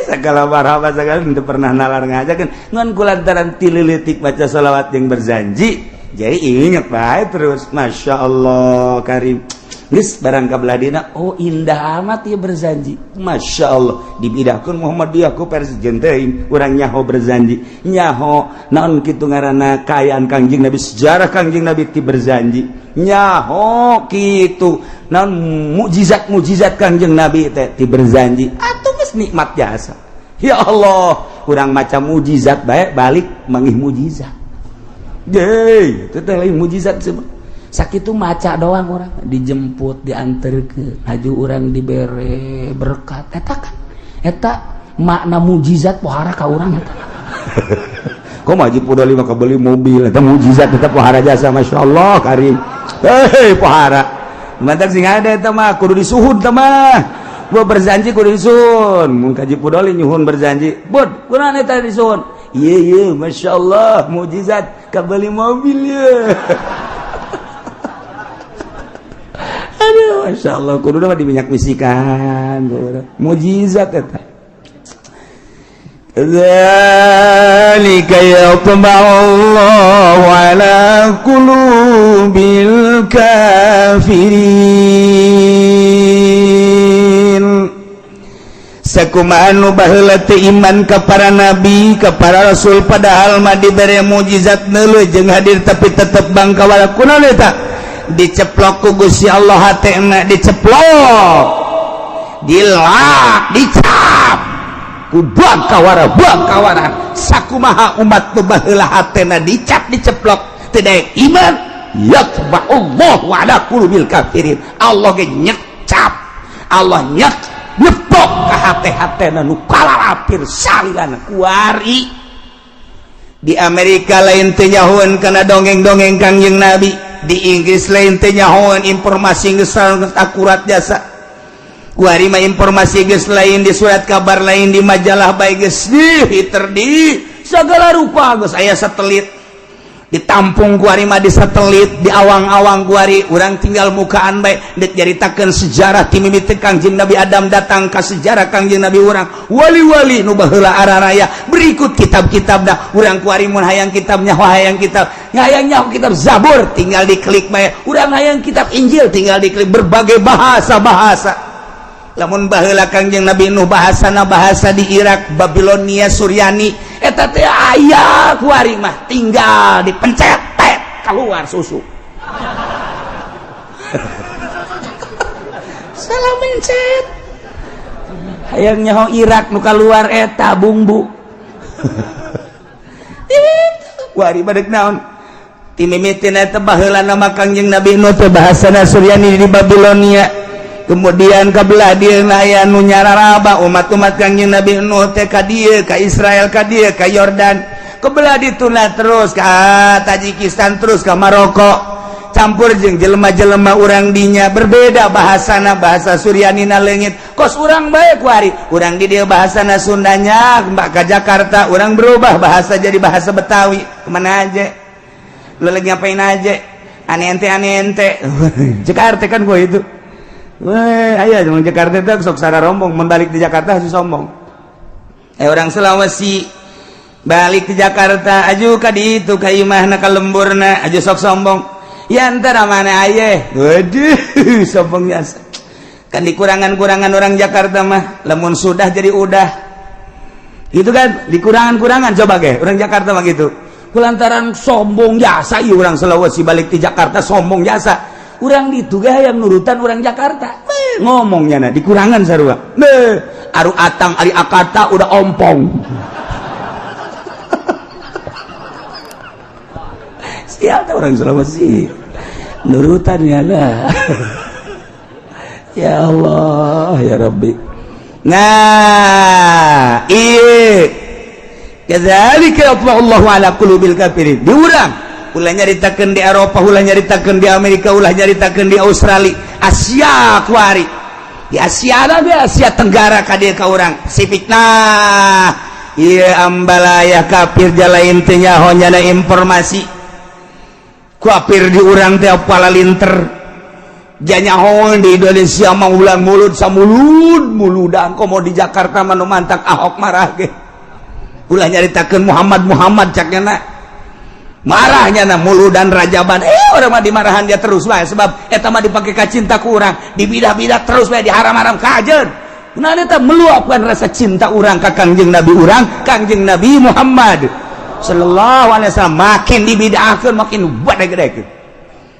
Segala marhaba segala teu pernah nalar ngahajakeun, ngan kulantaran tilileutik baca selawat yang berzanji, jadi inget bae terus, Masya Allah karim. Geus barang ka belah dina, oh indah amat ieu berzanji. Masya Allah dibidahkeun Muhammadiyah ku presiden teuing, urang nyaho berzanji, nyaho naon kitu ngaranna kaayaan Kangjeng Nabi, sejarah Kangjeng Nabi ti berzanji, nyaho kitu naon mukjizat-mukjizat Kangjeng Nabi teh ti berzanji, atuh geus nikmat jasa. Ya Allah, urang maca mukjizat bae balik mangih mukjizat. Deui, itu teh lain mukjizat semua. Sakitu maca doang orang dijemput diantarkeun haju urang dibere berkat eta kan eta makna mukjizat pohara ka urang eta. Kok maju pudali mah beli mobil eta mukjizat tetap pohara jasa Masya Allah karim. Hei pohara mantak sing ada eta mah kudu disuhun teh mah. Gua berzanji kudu disuhun mun ka Haji Pudoli nyuhun berzanji bud kunaon eta disuhun Iya iya, masya Allah, mukjizat kabeli mobil ya. Aduh, masya Allah, kudu mah di minyak bisikan, mukjizat eta. Dzalika yatba'u Allahu ala qulubil kafirin. Sakumaha nu baheula teu iman ka para nabi, ka para rasul, padahal mah dibere mukjizat neuleuh jeung hadir tapi tetep bangkawala. Kunaon eta? Diceplok ku Gusti Allah hatena, diceplok, dilak, dicap ku bangkawara bangkawara. Sakumaha umat nu baheula hatena dicap diceplok teu daek iman, yatba'ullahu ala qulubil kafirin. Allah ge nyecap, Allah nyek nyepok ka hate-hatena nu kalalapir salilana kuari. Di Amerika lain teu nyahoeun kana dongeng-dongeng Kangjeng Nabi, di Inggris lain teu nyahoeun informasi geus akurat jasa. Kuari mah informasi geus lain di surat kabar, lain di majalah bae geus di di segala rupa geus aya satelit. Ditampung kuari mah di satelit, di awang-awang kuari, urang tinggal mukaan bae dek nyaritakeun sejarah ti mimiti Kangjeng Nabi Adam datang ka sejarah Kangjeng Nabi urang, wali-wali nu baheula araraya, berikut kitab-kitabna. Urang kuari mun hayang kitabnya, hayang kitab, hayang nyaho kitab Zabur tinggal diklik bae, urang hayang kitab Injil tinggal diklik, berbagai bahasa-bahasa. Lamun baheula Kangjeng Nabi Nuh bahasana bahasa di Irak, Babilonia, Suryani, eta teh aya kuari mah tinggal dipencet tet keluar susu. Salah mencet. Hayang nyaho Irak nu kaluar eta bumbu. Kuari badek naon? Ti mimitina eta baheula nama Kangjeng Nabi Nuh teh bahasana Suryani di Babilonia. Kemudian kabelah dieu aya nu nyararaba umat-umat Kangjeng Nabi Nuh teh ka dieu, ka Israel, ka dieu, ka Yordan, kebelah dituna terus ka Tajikistan, terus ka Maroko, campur jeung jelema-jelema urang dinya berbeda bahasana, bahasa Suryanina leungit kos urang bae kuari. Urang di dieu bahasana Sundanya, mbak ka Jakarta urang berubah bahasa jadi bahasa Betawi. Kemana aja lu lagi, ngapain aja, aneh ente, aneh ente. Jakarta kan gua itu. Weh, aya cuma Jakarta itu sok sara rombong, membalik di Jakarta harus sombong. Orang Sulawesi balik ke Jakarta, aju ka ditu ka imahna ka lemburna, aju sok sombong. Ya antara mana aye? Waduh, sombong biasa. Kan dikurangan-kurangan orang Jakarta mah, lamun sudah jadi udah. Gitu kan, dikurangan-kurangan coba ge, orang Jakarta mah gitu. Kulantaran sombong jasa ieu orang Sulawesi balik di Jakarta sombong jasa. Urang ditu ge hayang nurutan orang Jakarta. Beuh, ngomongnya nah dikurangan sarua. Beuh, aru atang ari akata udah ompong. Siapa orang Sulawesi? Nurutan ya lah. Ya Allah, ya Rabbi. Nah, iya. Kadzalika yatba'ullahu ala qulubil kafirin. Diurang ulah nyaritakeun di Eropa, ulah nyaritakeun di Amerika, ulah nyaritakeun di Australia, Asia kuari. Di Asia ada di Asia Tenggara ka dieu ka urang Pasifik. Nah, ieu ambalaya kafir jalain teu nyaho nyana informasi. Kafir di urang teh palalinter. Janyaho di Indonesia mah ulang mulut samulud muludan, komo di Jakarta mah nu mantak Ahok marah ge. Ulah nyaritakeun Muhammad Muhammad cak nya marahnya na muludan rajaban, orang mah dimarahan dia terus wae sebab eta mah dipake ka cinta ku urang, dibidah-bidah terus wae, diharam-haram kajeun. Nah, eta meluapkan rasa cinta urang ka Kangjeng Nabi urang, Kangjeng Nabi Muhammad sallallahu alaihi wasallam. Makin dibidahkeun makin gede-gede.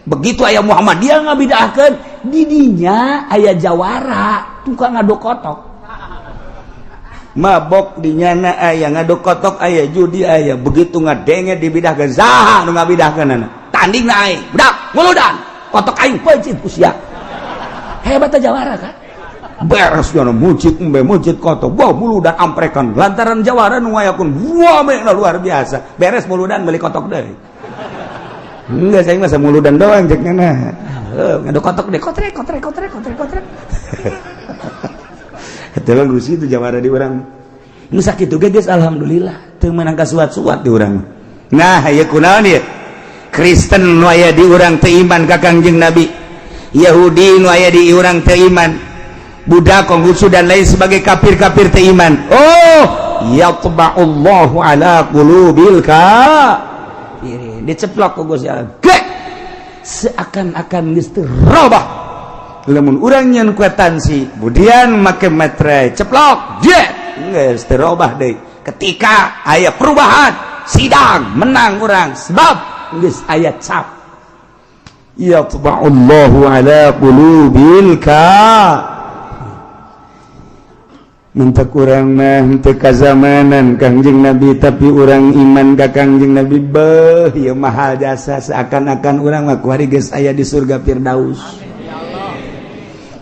Begitu aya Muhammad dia ngabidahkeun, didinya aya jawara tukang ngaduk kotok, mabok di nyana aya, ngaduk kotok aya, judi aya. Begitu ngadenge dibidahkeun, saha nu ngabidahkeunana tanding na aing budak muludan kotok aing peuncit usia. Hebat jawara kan beres nyana mujid embe mujid kotok wah muludan amprekan lantaran jawara nu ngayakun wah luar biasa. Beres muludan beli kotok deui. Enggak, saya masa muludan doang cek nyana ngaduk kotok deh kotrek kotrek kotrek kotrek kotrek. Itu bagus itu jawara di orang. Nu sakitu ge geus alhamdulillah. Teu meunang kasuat-suat di urang. Nah, ieu kunaon ieu? Kristen nu aya di urang teu iman ka Kangjeng Nabi, Yahudi nu aya di urang teu iman, Buddha, Konghucu dan lain sebagai kafir-kafir teu iman. Oh, yatba'ullahu ala qulubil kafirin. Diceplok ku Gusti Allah. Gek! Seakan-akan geus teu robah. Lamun urang nyeun kwitansi, kemudian make meterai, ceplok, jet, geus teu robah deui. Ketika aya perubahan, sidang menang urang sebab geus aya cap. Yatba'ullahu ala qulubil ka. Mentak urang mah henteu kazamanan Kangjeng Nabi, tapi urang iman ka Kangjeng Nabi. Beuh, ieu mahal jasa, seakan-akan urang mah kuari geus aya di surga Firdaus.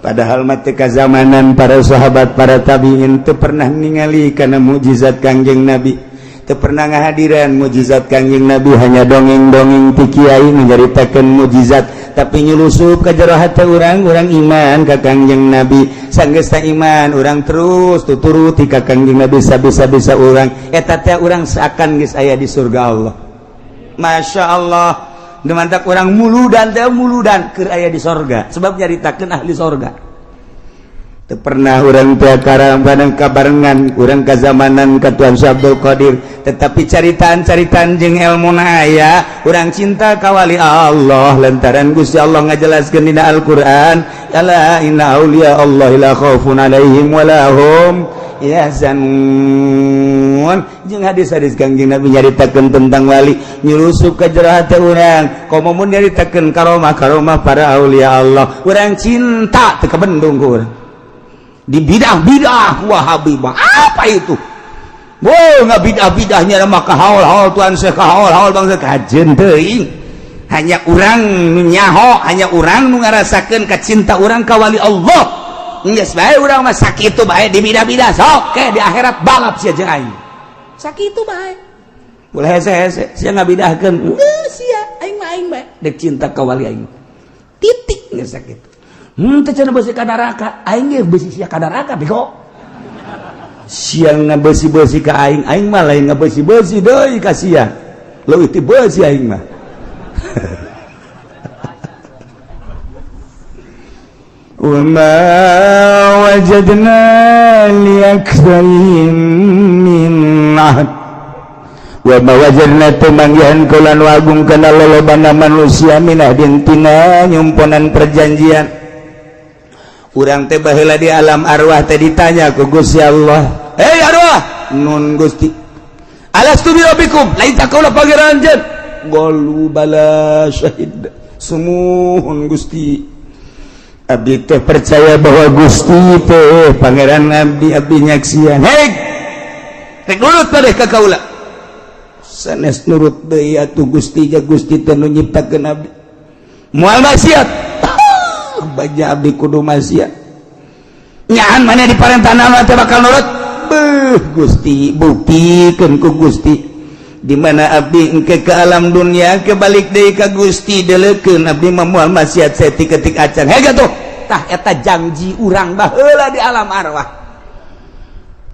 Padahal mah teu kazamanan para sahabat, para tabiin, teu pernah ningali kana mukjizat Kangjeng Nabi, teu pernah ngahadiran mukjizat Kangjeng Nabi, hanya dongeng-dongeng ti kiai nyaritakeun mukjizat, tapi nyulusup ka jero hate urang, urang iman ka Kangjeng Nabi. Sanggeus iman, urang terus tuturuti ka Kangjeng Nabi sabisa-bisa urang. Eta teh urang seakan geus aya di surga Allah. Masya Allah. Mantak urang muludan teh muludan keur aya di sorga, sebab nyaritakeun ahli sorga. Teu pernah urang teh karambanan kabarengan urang kazamanan ka Tuan Syekh Abdul Qadir, tetapi caritaan-caritaan jeung ilmu aya, urang cinta ka wali Allah lantaran Gusti Allah ngajelaskeun dina Al-Qur'an, ala inna auliya Allah la khaufun alaihim wa la hum yahzanun. Jeung hadis-hadis Kangjeng Nabi nyaritakeun tentang wali nyulusup ka jero hate urang. Komo mun nyaritakeun karomah-karomah para aulia Allah, urang cinta teu kabendung ku urang. Di bidah-bidah Wahabi mah apa itu? Wow, nggak bidah-bidahnya maka haul-haul Tuan Syekh, haul-haul bangsa kajen teuing. Hanya urang nu nyaho, hanya urang nu ngarasakeun kacinta urang ka wali Allah. Geus bae urang mah sakitu bae di bidah-bidah sok ke di akhirat balap sia jeung aing. Sakitu bae. Boleh hese-hese sia ngabidahkeun. Geus sia aing mah aing bae dek cinta ka wali aing. Titik geus sakitu. Teu cenah beusi ka neraka, aing ge beusi sia ka neraka bego. Sia ngabeusi-beusi ka aing, aing mah lain ngabeusi-beusi deui ka sia. Leuwih ti beusi aing mah. Wa ma wajadna li aktsarihim min ahd. Wa ma wajadna tumanggihan kula nu agung kana lolobana manusia min ahdin tina nyumponan perjanjian. Urang teh baheula di alam arwah teh ditanya ku Gusti Allah, "Hei arwah, nun Gusti, alastu bi rabbikum, lain tak kaula pangeran anjeun?" Qalu bala syahid. Sumuhun Gusti, abdi teh percaya bahwa Gusti teh pangeran abdi, abdi nyaksian. Hei, rek nurut padeh ka kaula. Sanes nurut deui atuh Gusti, ja Gusti teh nu nyiptakeun abdi. Moal maksiat. Baja abdi kudu maksiat. Nyahan mana di parentah teh bakal nurut. Beuh Gusti, buktikeun ku Gusti. Di mana abdi engke ke alam dunia kebalik deui ka Gusti, deleukeun abdi mah moal maksiat saeutik-ketik acan. Hege tuh. Tah eta janji urang baheula di alam arwah.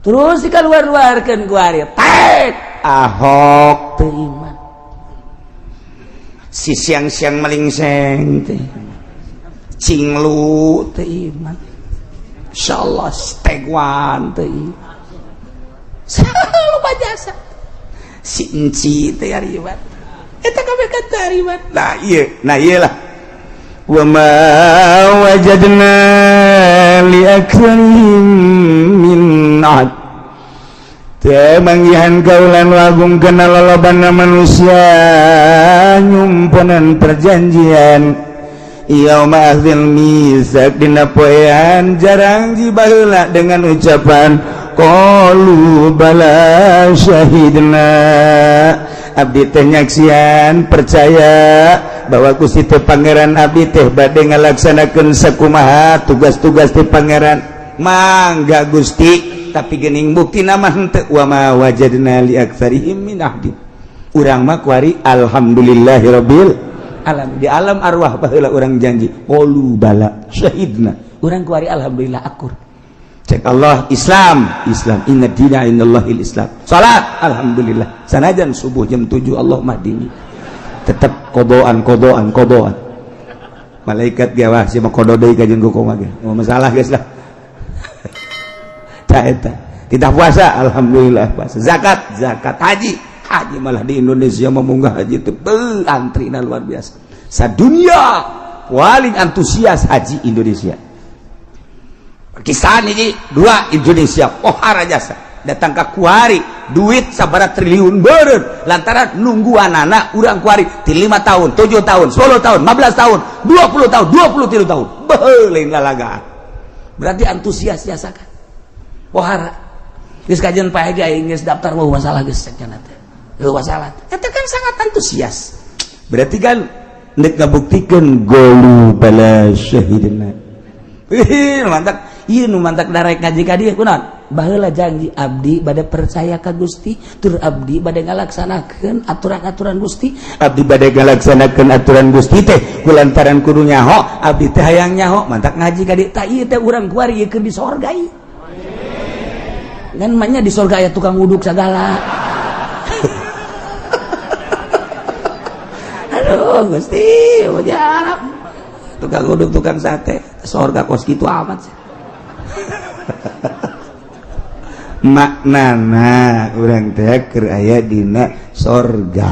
Terus dikaluar-luarkeun ku ari. Tek Ahok teu iman. Si siang-siang melingseng teh. Cinglu teu iman. Insyaallah stegwan teu iman. Lupa jasa. Si enci teh ari iman. Eta kabeh kata ari iman. Nah ieu, nah ieu lah. Wa ma wajadna li aktsarihim min ahd. Teu manggihan kaulan lagung kana lolobana manusia nyumponan perjanjian. Yauma akhdzil mitsaq dina poean jarang jibaheula dengan ucapan qalu bala syahidna. Abdi teh nyaksian percaya bahwa Gusti teh pangeran abdi teh bade ngalaksanakeun sakumaha tugas-tugas teh pangeran. Mangga Gusti, tapi geuning bukti nama henteu. Wa ma wajadna li aktsarihim min ahdin. Urang mah kuari alhamdulillahirabbil alam. Di alam arwah baheula urang janji qalu bala syahidna. Urang kuari alhamdulillah akur. Cek Allah, Islam, Islam, inna dina indallahil Islam. Salat, alhamdulillah, sanajan subuh jam 7 Allah mah dini tetep kodoan, kodoan, kodoan. Malaikat gawah si mah kodo deui kajeun ku kumaha ge. Mau masalah geus lah. Tah eta. Tidak puasa, alhamdulillah puasa. Zakat, zakat, haji, haji malah di Indonesia memunggah haji itu antrina luar biasa. Sadunia paling antusias haji Indonesia. Pakistan ini dua, Indonesia pohara jasa datang ke kuari duit sabara triliun beureun lantaran nungguan anak urang kuari di 5 tahun, 7 tahun, 10 tahun, 15 tahun, 20 tahun, 23 tahun. Beuh, lain lalagaan. Berarti antusias jasa kan pohara. Geus kajian Pak Haji, aing geus daftar, mau masalah geus cenah teh. Eueuh masalah. Eta kan sangat antusias. Berarti kan nek ngabuktikeun qalu bala syahidna. Ih, mantap. Ieu nu mantak darek ngaji ka dieu kunaon? Baheula janji abdi bade percaya ka Gusti, tur abdi bade ngalaksanakeun aturan-aturan Gusti. Abdi bade ngalaksanakeun aturan Gusti teh kulantaran kudu nyaho, abdi teh hayang nyaho, mantak ngaji ka dieu. Tah ieu teh urang kuari ieu keur di sorga ieu. Ngan manya di sorga aya tukang uduk sagala. Aduh Gusti, Arab tukang uduk, tukang sate, sorga kos kitu amat sih. Maknana urang teh keur aya dina sorga.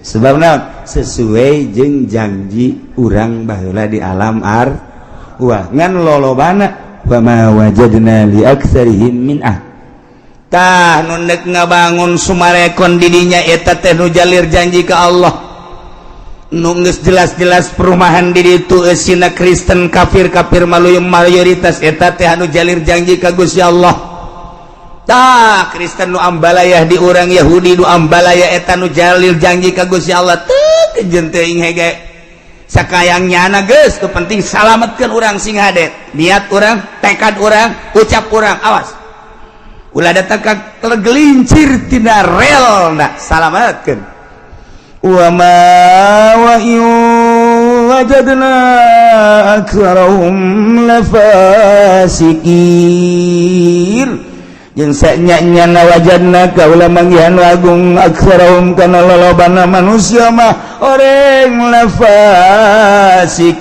Sebab naon? Sesuai jeung janji urang baheula di alam arwah. Ngan lolobana wa ma wajadna li aktsarihim min ah. Tah nu neuk ngabangun Sumarekon di dinya eta teh nu jalir janji ka Allah. Nu geus jelas-jelas perumahan di ditu eusina Kristen kafir-kafir mayoritas eta teh anu jalir janji ka Gusti Allah. Tah Kristen nu ambalayah di urang, Yahudi nu ambalaya, eta nu jalir janji ka Gusti Allah teu kejeun teuing hege. Sakayang nyana geus, nu penting salametkeun urang sing hade. Niat urang, tekad urang, ucap urang, awas. Ulah datang ka tergelincir tina rel na, salametkeun. Wa ma wa in wajadna aktsarahum lafasikin. Jeung sanya-nyana wajadna kaula manggihan agung aktsarahum kana lolobana manusia mah oreng lafasikin.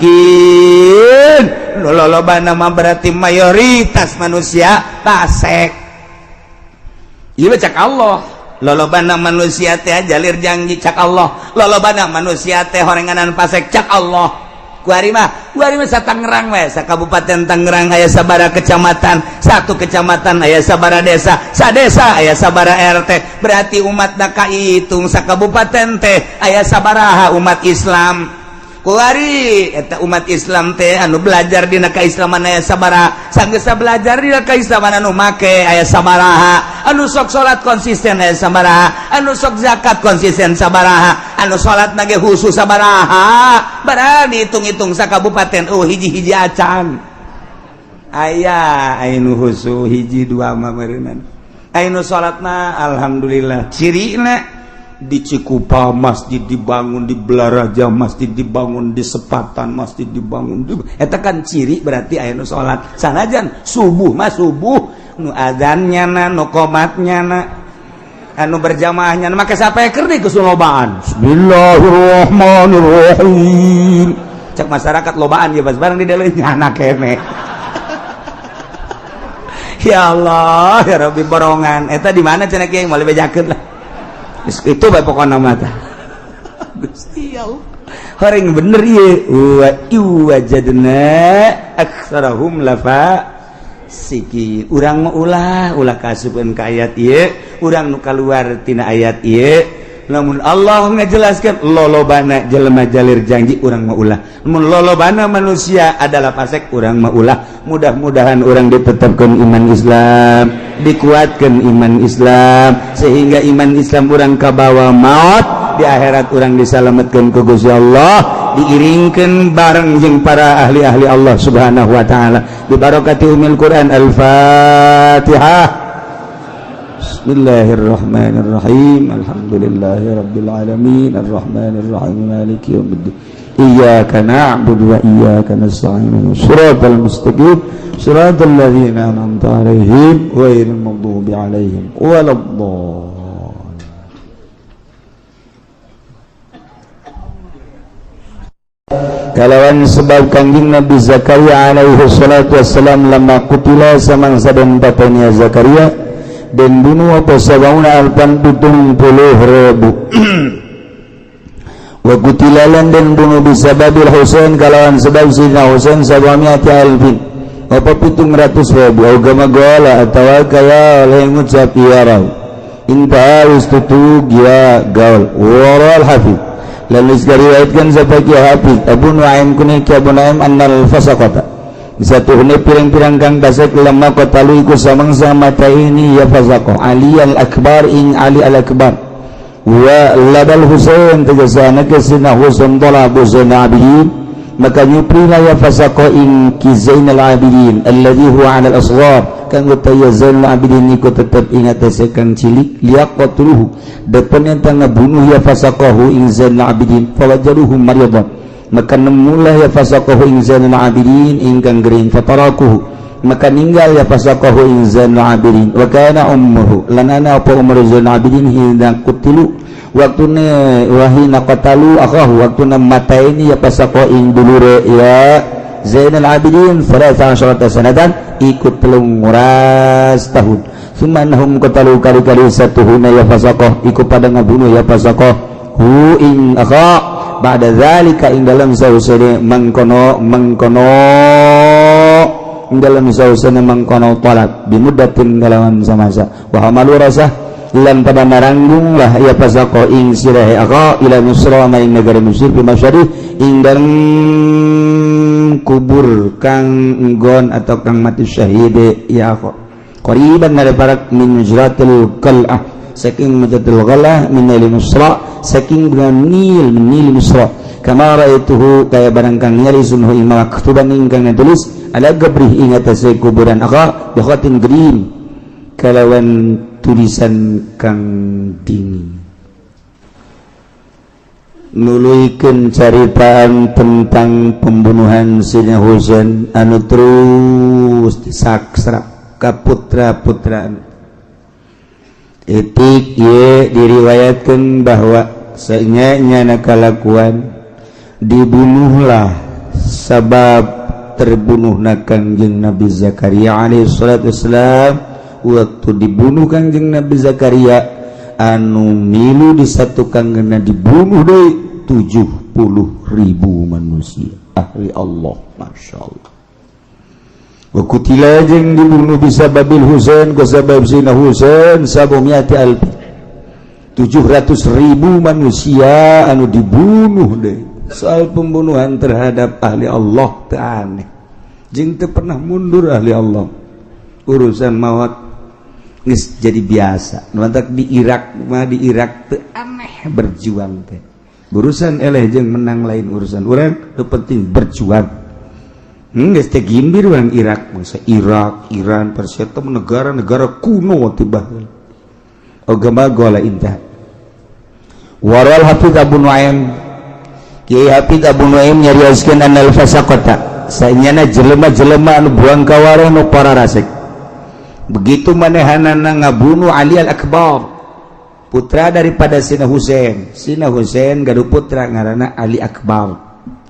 Lolobana mah berarti mayoritas manusia fasik. Ieu cak Allah. Lolobana manusia teh jalir janji cak Allah. Lolobana manusia teh horenganan fasik cak Allah. Kuari mah sa Tangerang we, sa Kabupaten Tangerang aya sabara kecamatan, satu kecamatan aya sabara desa, sa desa aya sabara RT. Berarti umat na kahitung sa kabupaten teh aya sabaraha umat Islam. Kuari eta umat Islam teh anu belajar dina kaislaman aya sabaraha, sanggeus belajar dina kaislaman anu make aya sabaraha, anu sok salat konsisten aya sabaraha, anu sok zakat konsisten sabaraha, anu salat nage khusus sabaraha. Barang dihitung-hitung sa kabupaten, oh hiji-hiji acan aya anu khusus hiji dua mah meureunnan. Anu salatna alhamdulillah cirina di Cikupa masjid dibangun, di Belaraja masjid dibangun, di Sepatan masjid dibangun. Eta kan ciri berarti aya nu salat. Sanajan subuh mah subuh nu adzannya na, nu qomatnya na, anu berjamaahnya na, make sapeker di kesulobaan. Bismillahirrahmanirrahim. Cek masyarakat lobaan ya pas bareng di dalam nyana kene. Ya Allah, ya Rabbi, borongan. Eta di mana cenah kiai moal bejakeun lah. Itu bae pokona mah tah. Gusti Allah. Horeng bener ieu. Wa wajadna aktsarahum lafa siki. Urang mah ulah ulah kaasupeun ka ayat ieu, urang nu kaluar tina ayat ieu. Lamun Allah ngajelaskeun lolobana jelema jalir janji, urang mah ulah. Mun lolobana manusia adalah fasik, urang mah ulah. Mudah-mudahan urang ditetapkan iman Islam, dikuatkan iman Islam sehingga iman Islam urang kabawa maut di akhirat urang disalametkeun ku Gusti Allah, diiringkeun bareng jeung para ahli-ahli Allah Subhanahu wa taala. Bi barakati umil Quran. Al-Fatihah. Bismillahirrahmanirrahim. Alhamdulillahirabbil alamin arrahmanirrahim maliki yaumiddin. Iyyaka na'budu wa iyyaka nasta'in. Shiratal mustaqim. Siratal ladzina an'amta 'alaihim ghairil maghdubi 'alaihim waladdallin. Kalawan sebab Kangjeng Nabi Zakaria alaihi salatu wassalam lama kutila samangsa dan bapaknya Zakaria dan bunuh apa sabauna alpan 70,000 wa kutila lan dan bunuh bisababil Husain kalawan sebab Sidna Husain sabamiati alfin apa 700,000 agama gola atawa kaya oleh ngucap ya raw inta tutug ya gaul waral hafiz. Lalu diriwayatkan sebagai Hafiz Abu Nuaim kunik Abu Nuaim annal fasaqata satuhne pirang-pirang kang basek lemah qatalu iku samangsa mata ini ya fasaqah Ali al-Akbar ing Ali al-Akbar wa labal Husain tegasana ke sina Husain talabu Zainal Abidin maka nyuprina ya fasaqah ing ki Zainal Abidin alladhi huwa 'ala al-asghar kang utaya Zainal Abidin iku tetep ing atase kang cilik liyaqtuluhu depan yang tengah bunuh ya fasaqahu ing Zainal Abidin fawajaruhu maryadan maka nemulah ya fasaqahu ing Zainal Abidin ingkang gering fatarakuhu maka ninggal ya fasaqahu ing Zainal Abidin wa kana ummuhu lanana apa umur Zainal Abidin hina kutilu waktune wahina qatalu akahu waktuna mataini ya fasaqahu ing dulure ya Zainal Abidin 13 sanatan ikut 13 tahun. Sumanhum qatalu kali-kali satuhuna ya fasaqah iku pada ngabunuh ya fasaqah hu ing akha ba'da zalika ing dalam sausane mangkono mangkono ing dalam sausane mangkono talab bimuddatin kalawan samasa wa hamalu rasah lan pada maranggung lah ya fasaqah ing sirahe akha ila Misra maing negara Mesir bi masyari ing dalem kubur kang nggon atau kang mati syahide ya akha qariban dari min mujratil qal'ah saking mujratil qal'ah min nil Misra saking dengan nil min nil Misra kama ra'aituhu kaya barang kang nyari sunhu imma maktuban ingkang tulis ala gabrih ing atase kuburan akha bi khatin green kalawan tulisan kang dingin nuluikeun caritaan tentang pembunuhan Sidna Husain anu terus disaksra ka putra-putra etik ye diriwayatkan bahwa seenyana kalakuan dibunuhlah sabab terbunuhna Kangjeng Nabi Zakaria alaihi salatu wassalam. Waktu dibunuh Kangjeng Nabi Zakaria anu milu disatukan kena dibunuh deui 70,000 manusia ahli Allah. Masya Allah. Wa kutila jeung dibunuh bisa babil Husain ku sabab Sina Husain sabumiati alfi 700,000 manusia anu dibunuh deh. Soal pembunuhan terhadap ahli Allah teu aneh jeung teu pernah mundur ahli Allah. Urusan maut geus jadi biasa. Nu mantak di Irak mah di Irak teu aneh berjuang teh. Urusan eleh jeung menang lain urusan urang, nu penting berjuang. Geus teh gimbir urang Irak, bangsa Irak, Iran, Persia teh negara-negara kuno teh baheula. Agama gola intah. Waral Hafiz Abu Nuaim. Kiai Hafiz Abu Nuaim nyarioskeun annal fasaqata. Saenyana jelema-jelema anu buang kawareh nu para rasek. Begitu manehanana ngabunuh Ali al-Akbar, putra daripada Sina Husain. Sina Husain gaduh putra ngaranna Ali Akbar.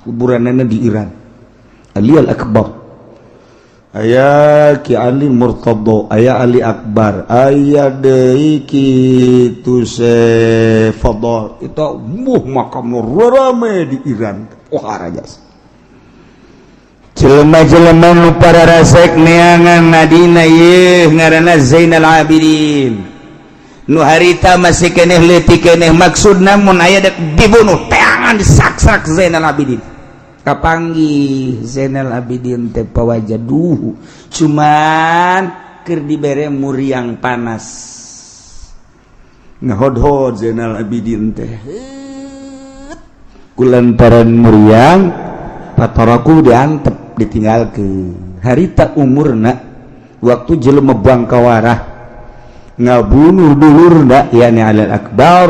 Kuburanana di Iran. Ali al-Akbar. Aya Ki Ali Murtadha, aya Ali Akbar, aya deui kitu se Fadl. Itu muh makam rame di Iran. Wah rajas. Jelema-jelema nu para rasek neangan nadina yeuh ngaranna Zainal Abidin. Nu harita masih keneh leutik keneh maksudna mun aya dek dibunuh teangan disaksak Zainal Abidin. Kapanggih Zainal Abidin teh pawajaduhu cuman keur dibere muriang panas ngahodhod Zainal Abidin teh kulantaran muriang pataraku diantep ditinggalkeun harita umurna waktu jelema bangkawarah ngabunuh dulurna yani Alal Akbar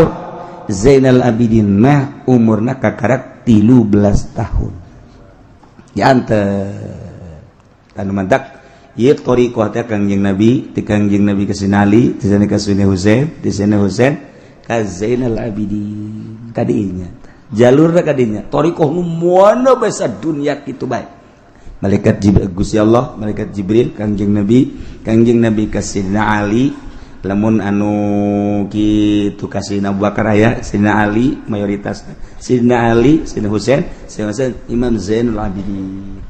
Zainal Abidin mah umurna kakarak 13 tahun. Diantep anu mantak Ieu thariqah teh Kangjeng Nabi, ti Kangjeng Nabi ka Sayyidina Ali, ti sana ka Sayyidina Husain, ti Sayyidina Husain ka Zainal Abidin. Kadinya. Jalurna kadinya. Thariqah nu moal basa dunia kitu bae. Malaikat Jibril Gusti Allah, malaikat Jibril Kangjeng Nabi ka Sayyidina Ali, lamun anu kitu ka Sayyidina Abu Bakar aya, Sayyidina Ali mayoritas. Sayyidina Ali, Sayyidina Husain, Sayyidina Husain Imam Zainul Abidin.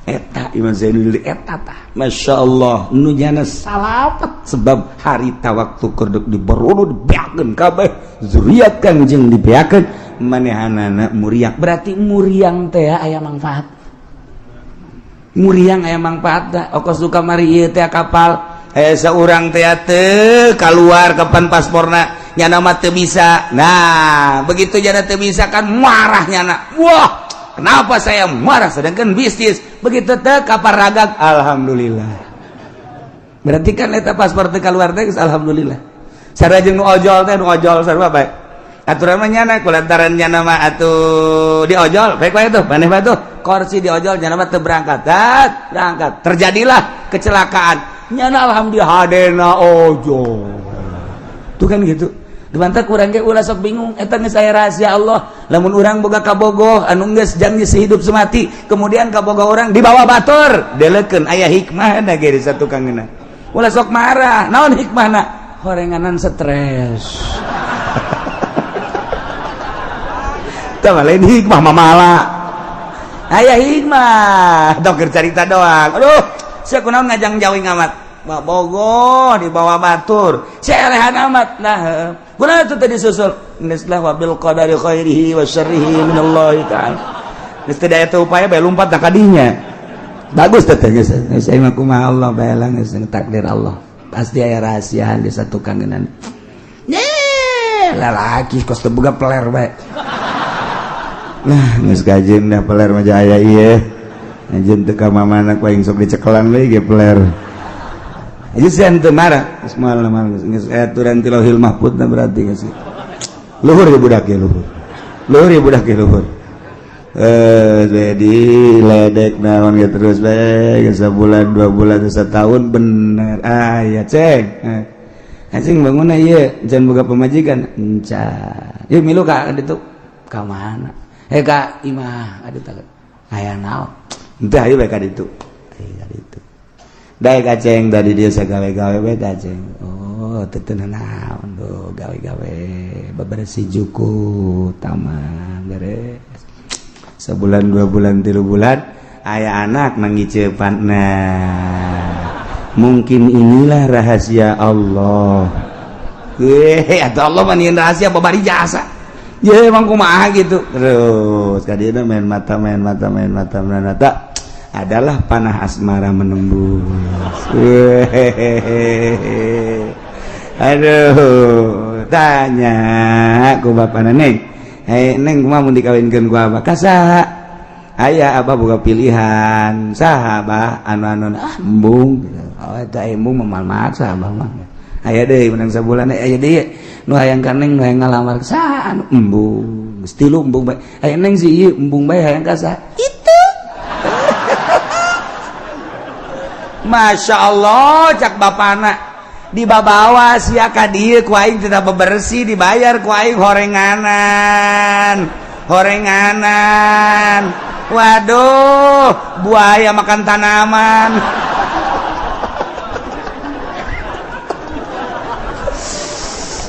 Eta Imam Zainul eta tah. Masya Allah nu nyana salamet sebab harita waktu kerdek diberunu dibeakeun kabeh zuriat Kangjeng dibeakeun manehanana muriang. Berarti muriang teh aya manfaat. Muriang aya manfaat tah. Okos suka mari ieu teh kapal seorang teh keluar kapan pasporna nyana mah teu bisa. Nah, begitu nyana teu bisa kan marah nyana. Wah, kenapa saya marah sedangkan bisnis begitu teh kapal ragag alhamdulillah. Berarti kan eta paspor teh keluar teh alhamdulillah. Sarua jeung nu ojol teh, nu ojol sarua bae. Aturan mah nyana kulantaran nyana mah atuh di ojol baik bae tuh, maneh bae tuh. Kursi di ojol nyana mah teu berangkat. Dat, berangkat. Terjadilah kecelakaan. Nyana alhamdulillah hadena ojol. Tuh kan gitu. Dimantap kurang ge ulah sok bingung eta geus aya rahasia Allah. Lamun urang boga kabogoh anu geus janji sehidup semati, kemudian kabogoh orang dibawa batur, delekeun aya hikmahna ge di satu kangeuna. Ulah sok marah, naon hikmahna? Horenganan stres. Tah lain hikmah mamala. Aya hikmah, dok carita doang. Aduh, sia kunaon ngajang jauh amat. Bogoh dibawa batur, sia elehan amat. Nah, kunaon itu tadi susul? Geus lah wabil qadari khairihi wa syarrihi minallahi ta'ala. Geus teu daya teu upaya bae lumpat ka kadinya. Bagus teh geus. Geus mah kumaha Allah bae lah geus takdir Allah. Pasti aya rahasiaan di satu kangenan. Nyeh, lalaki kos teu boga peler bae. Nah, geus kajeun dah peler mah aya ieu. Anjeun teu ka mamana ku aing sok dicekelan we ge peler. Aja sih teu marah, geus moal mah geus aturan ti Lauhil Mahfud na berarti geus. Luhur ya budak ya luhur. Luhur ya budak ya luhur. Jadi ledek naon ge terus bae sebulan 2 bulan setahun bener. Ah ya ceng. Anjing bangun ieu jangan boga pamajikan. Encan. Ieu milu ka ditu. Ka mana? Ka imah adu tah. Aya naon? Henteu ayo bae ka ditu. Ayo ka ditu. Daek aceng tadi dia sagawe-gawe bae aceng. Oh, teu naon tuh gawe-gawe bebersih juku taman beres. Sebulan 2 bulan 3 bulan aya anak nangicepan. Nah, mungkin inilah rahasia Allah. Atau Allah mah nyieun rahasia babari jasa. Ya emang kumaha gitu. Terus kadieu main mata main mata main mata main mata adalah panah asmara menembus. Aduh, tanya ku bapana neng. Hei neng kumaha mun dikawinkeun ku abah? Ka saha? Aya abah boga pilihan. Saha abah? Anu-anu ah embung. Oh, eta embung mah moal maksa abah mah. Aya deui menang sabulan aya deui nu hayang ka neng nu hayang ngalamar saha anu embung. Geus tilu embung bae. Aya neng si ieu embung bae hayang ka saha? Itu. Masya Allah cak bapana dibabawa sia ka dieu ku aing tidak bebersih dibayar ku aing horenganan horenganan. Waduh, buaya makan tanaman.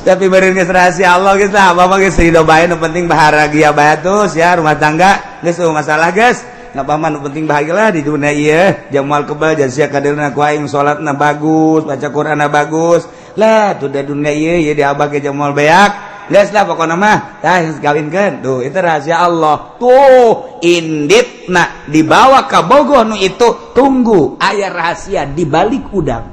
Tapi beureun geus rahasia Allah geus lah, bapak geus ridho bae nu penting bahagia bae terus ya rumah tangga geus masalah geus. Nggak apa-apa, nu penting bahagialah di dunia ieu. Jamal kebal jan sia kadeurna ku aing salatna bagus, baca Qur'anna bagus. Lah tuh da dunia ieu ieu diabah ke jamal beak. Geus lah pokona mah, tah geus kawinkeun. Tuh itu rahasia Allah. Tuh inditna dibawa ka bogoh nu itu, tunggu aya rahasia di balik udang.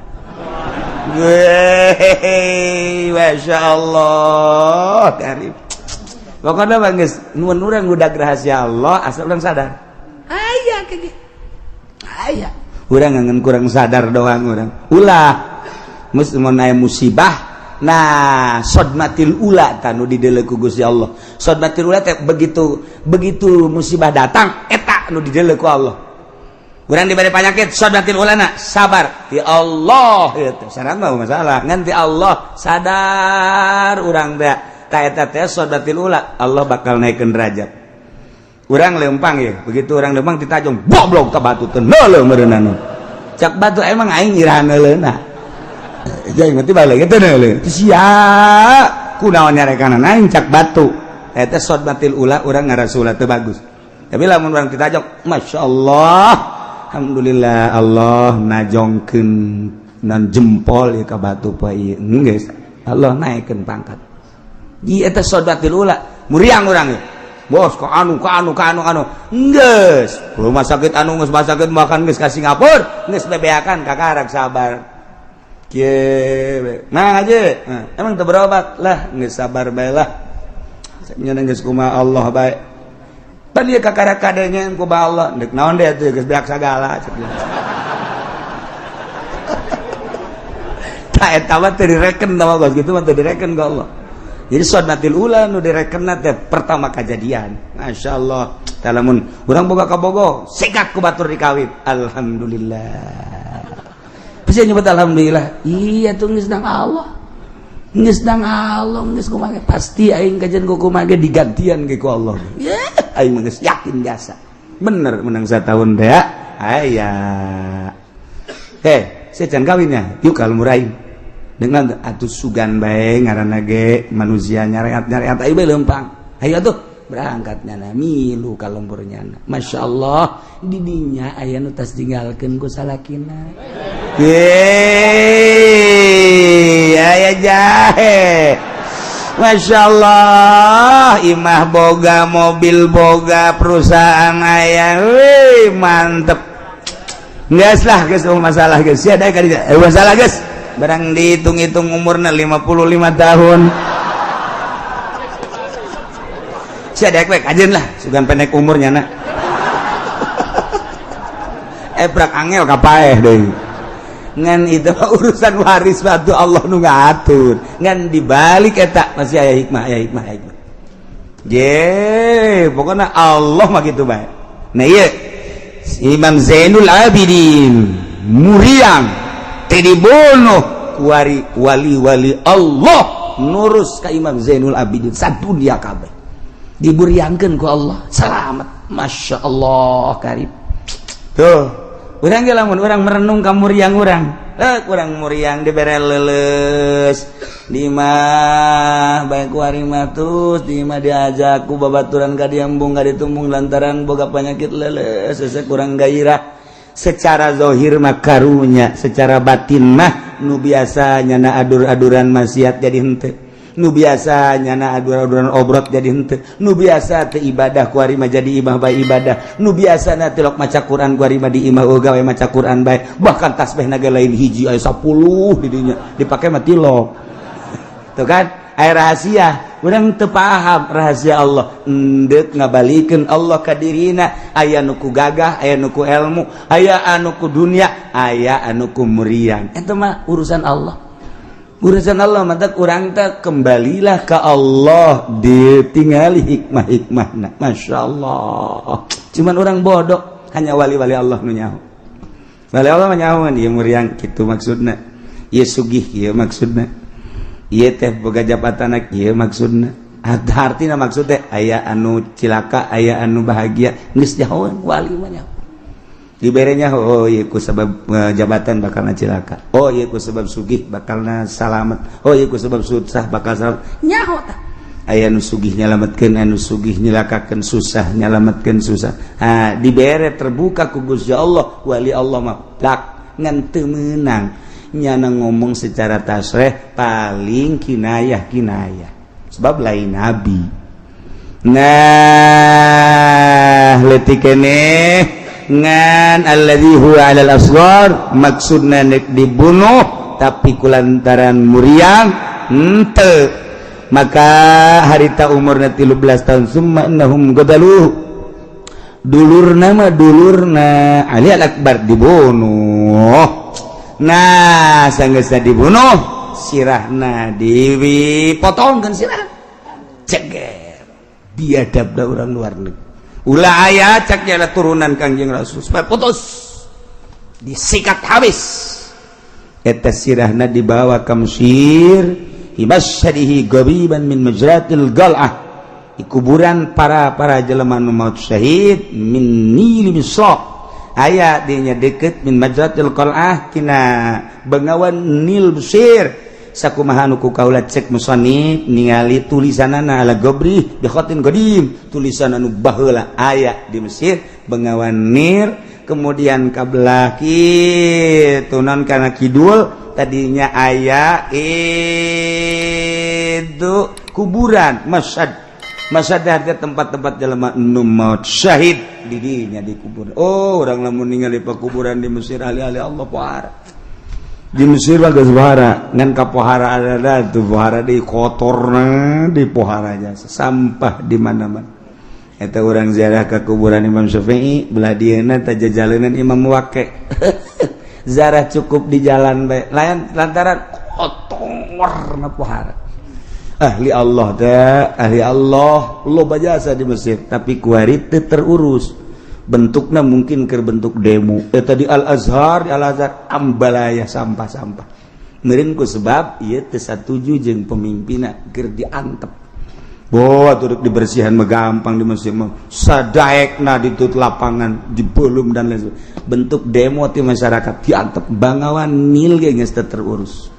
Weh, Masya Allah, karib. Pokoknya mah geus nuhun urang udah rahasia Allah asal urang sadar. Aya kayak gitu. Aya. Urang ngan kurang sadar doang urang. Ulah geus mun aya musibah. Nah, sodmatil ula tanu dideuleu ku Gusti Allah. Sodmatil ula teh begitu begitu musibah datang eta nu dideuleu ku Allah. Urang diberi penyakit shadmatil ulana, sabar ti Allah itu sanad mah masalah, ngan ti Allah sadar urang teh ta eta teh shadmatil ula, Allah bakal naikkeun derajat. Urang lempang ya, begitu urang lempang ditajong goblok ka batu teh neuleuh meureunana. Cak batu, emang aing iraha neuleuna? Jadi ngerti balik itu neuleuh sia kunaon nyarekanan aing, cak batu. Eta shadmatil ula, urang ngarasula teu bagus. Tapi lamun urang ditajong, Masya Allah, alhamdulillah, Allah najongkeun nan jempol ya ka batu poe ieu, geus Allah naikkeun pangkat. Di eta shadmatil ula, muriang urang ya. Bos ka anu ka anu ka anu anu geus rumah sakit, anu geus rumah sakit, makan geus ka Singapura, geus bebeakan kakarak sabar kieu. Nah aja, nah, emang teu berobat lah, geus sabar bae lah. Nya geus kumaha Allah bae. Pan ieu kakara kadenya ku Allah deuk naon deh atuh, geus beak sagala cek dia. Tah eta mah teu direken tah mah, gitu mah teu direken ku Allah. Jadi shadmatil ula nu direkenna teh pertama kejadian. Masya Allah. Tah lamun urang boga kabogo, sikat ku batur dikawin. Alhamdulillah. Bisa nyebut alhamdulillah. Iya tuh geus dang Allah. Geus dang Allah geus kumaha pasti aing kajian ku kumaha digantian ge ku Allah. Ya, aing mah geus yakin biasa. Bener menang satahun teh aya. Heh, saya can kawinnya. Yuk kalau murahin. Dengan atuh sugan bae ngaranna ge manusia nyareat-nyareat ayo bae leumpang. Ayo atuh berangkat nyana milu ka lembur nyana. Masya Allah, didinya aya nu tas tinggalkeun ku salakina. Yeay, aya jahe. Masya Allah, imah boga, mobil boga, perusahaan aya. Wih, mantep. Geus lah, geus masalah geus. Sia daek ka dieu. Masalah geus. Barang dihitung-hitung umurna 55 tahun. Sia daek we kajeun lah, sugan pendek umurnya na. Prak angel kapaeh deui. Ngan itu urusan waris batu Allah nu ngatur. Ngan dibalik eta masih aya hikmah, aya hikmah, aya hikmah. Ye, pokoknya Allah mah gitu bae. Nah ieu Imam Zainul Abidin muriang teh dibunuh kuari wali-wali Allah nurus ka Imam Zainul Abidin sadunia kabeh diburiangkeun ku Allah selamat. Masya Allah karib tuh urang ge lamun urang merenung ka muriang urang, kurang muriang dibere leuleus di mah bae kuari mah, terus di mah diajak ku babaturan ka diambung ka ditumbung lantaran boga penyakit leuleus, hese kurang gairah. Secara zahir mah karunya, secara batin mah nu biasa nyana adur-aduran maksiat jadi henteu, nu biasa nyana adur-aduran obrot jadi henteu, nu biasa teu ibadah kuari mah jadi imah bae ibadah, nu biasa na tilok maca Quran kuari mah di imah gawe maca Quran bae, bahkan tasbih naga lain hiji aya 10 di dinya dipake mah tilok. Tuh kan aya rahasia, urang teu paham rahasia Allah endek ngabalikeun Allah ka dirina. Aya nu ku gagah, aya nu ku ilmu, aya anu ku dunia, aya anu ku muriang. Eta mah urusan Allah, urusan Allah. Mantap urang teh kembalilah ke Allah, ditinggali hikmah-hikmahna. Masya Allah, cuman orang bodoh, hanya wali-wali Allah nu nyaho. Wali Allah mah nyaho ieu muriang kitu maksudna, ieu sugih ieu maksudna, ieu teh boga jabatan ieu maksudna. Artina maksud teh aya anu cilaka, aya anu bahagia, geus nyahoan wali mah nyaho. Diberenya, oh ieu ku sebab jabatan bakalna cilaka, oh ieu ku sebab sugih bakalna salamet, oh ieu ku sebab susah bakal salamet. Nyaho tah aya nu sugih nyalametkeun, anu sugih nyilakakeun, susah nyalametkeun susah. Ha, dibere terbuka ku Gusti Allah. Wali Allah mah plak ngan teu meunang nyana ngomong secara tasreh, paling kinayah kinayah sebab lain nabi. Nah, leutik keneh ngan alladzi huwa 'alal asghar maksudna nek dibunuh tapi kulantaran muriang henteu. Maka harita umurna 13 tahun, summa innahum qataluhu, dulurna mah dulurna Ali Al Akbar dibunuh. Nah, sanggeusna dibunuh, sirahna dipotongkeun, sirah ceger biadab da urang luar negeri. Ulah aya cak jala turunan Kangjeng Rasul supaya putus. Disikat habis eta sirahna, dibawa ke Mesir, hibasyadihi gabiban min majratil gal'ah, di kuburan para para jelema nu maut syahid min Nil Misra, aya dinya deket min majratil qal'ah, tina bengawan Nil Mesir. Sakumaha nu ku kaula cek musannif ningali tulisanana ala gobri bi khatin qadim, tulisan anu baheula aya di Mesir, bengawan Nil. Kemudian kabelah kitu non kana kidul tadinya aya itu kuburan Masyad. Masyad artinya tempat-tempat jelema nu maut syahid di dinya dikubur. Oh, urang lamun ningali pekuburan di Mesir, ahli-ahli Allah pohara. Di Mesir mah geus pohara, ngan kapohara ada tuh pohara di kotorna, di pohara jasa sampah di mana-mana. Eta urang ziarah ke kuburan Imam Syafi'i belah dieuna teh jajalenan Imam Waqi. Ziarah cukup di jalan bae layan, lantaran kotor na pohara. Ahli Allah teh ahli Allah loba jasa di Mesir, tapi kuari teu terurus, bentuknya mungkin ke bentuk demo. Tadi Al Azhar, di Al Azhar ambalaya sampah-sampah meureun ku sebab ieu teu satuju jeung pemimpinna, keur diantep. Boh, atuh dibersihan mah gampang di Mesir mah, sadaekna ditut lapangan dibelum dan lain sebagainya. Bentuk demo ti masyarakat diantep. Bangawan Nil ge geus teu terurus.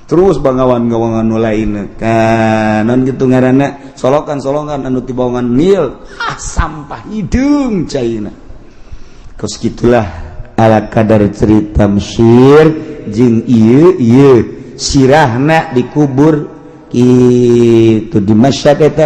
Terus bangawan gawangan nu lain kan non gitu ngaranna solokan-solokan anu ti bawangan Nil, ah, sampah hidung caina. Kos gitulah ala kadar cerita Mesir jeung ieu ieu sirahna dikubur itu di Masyad eta.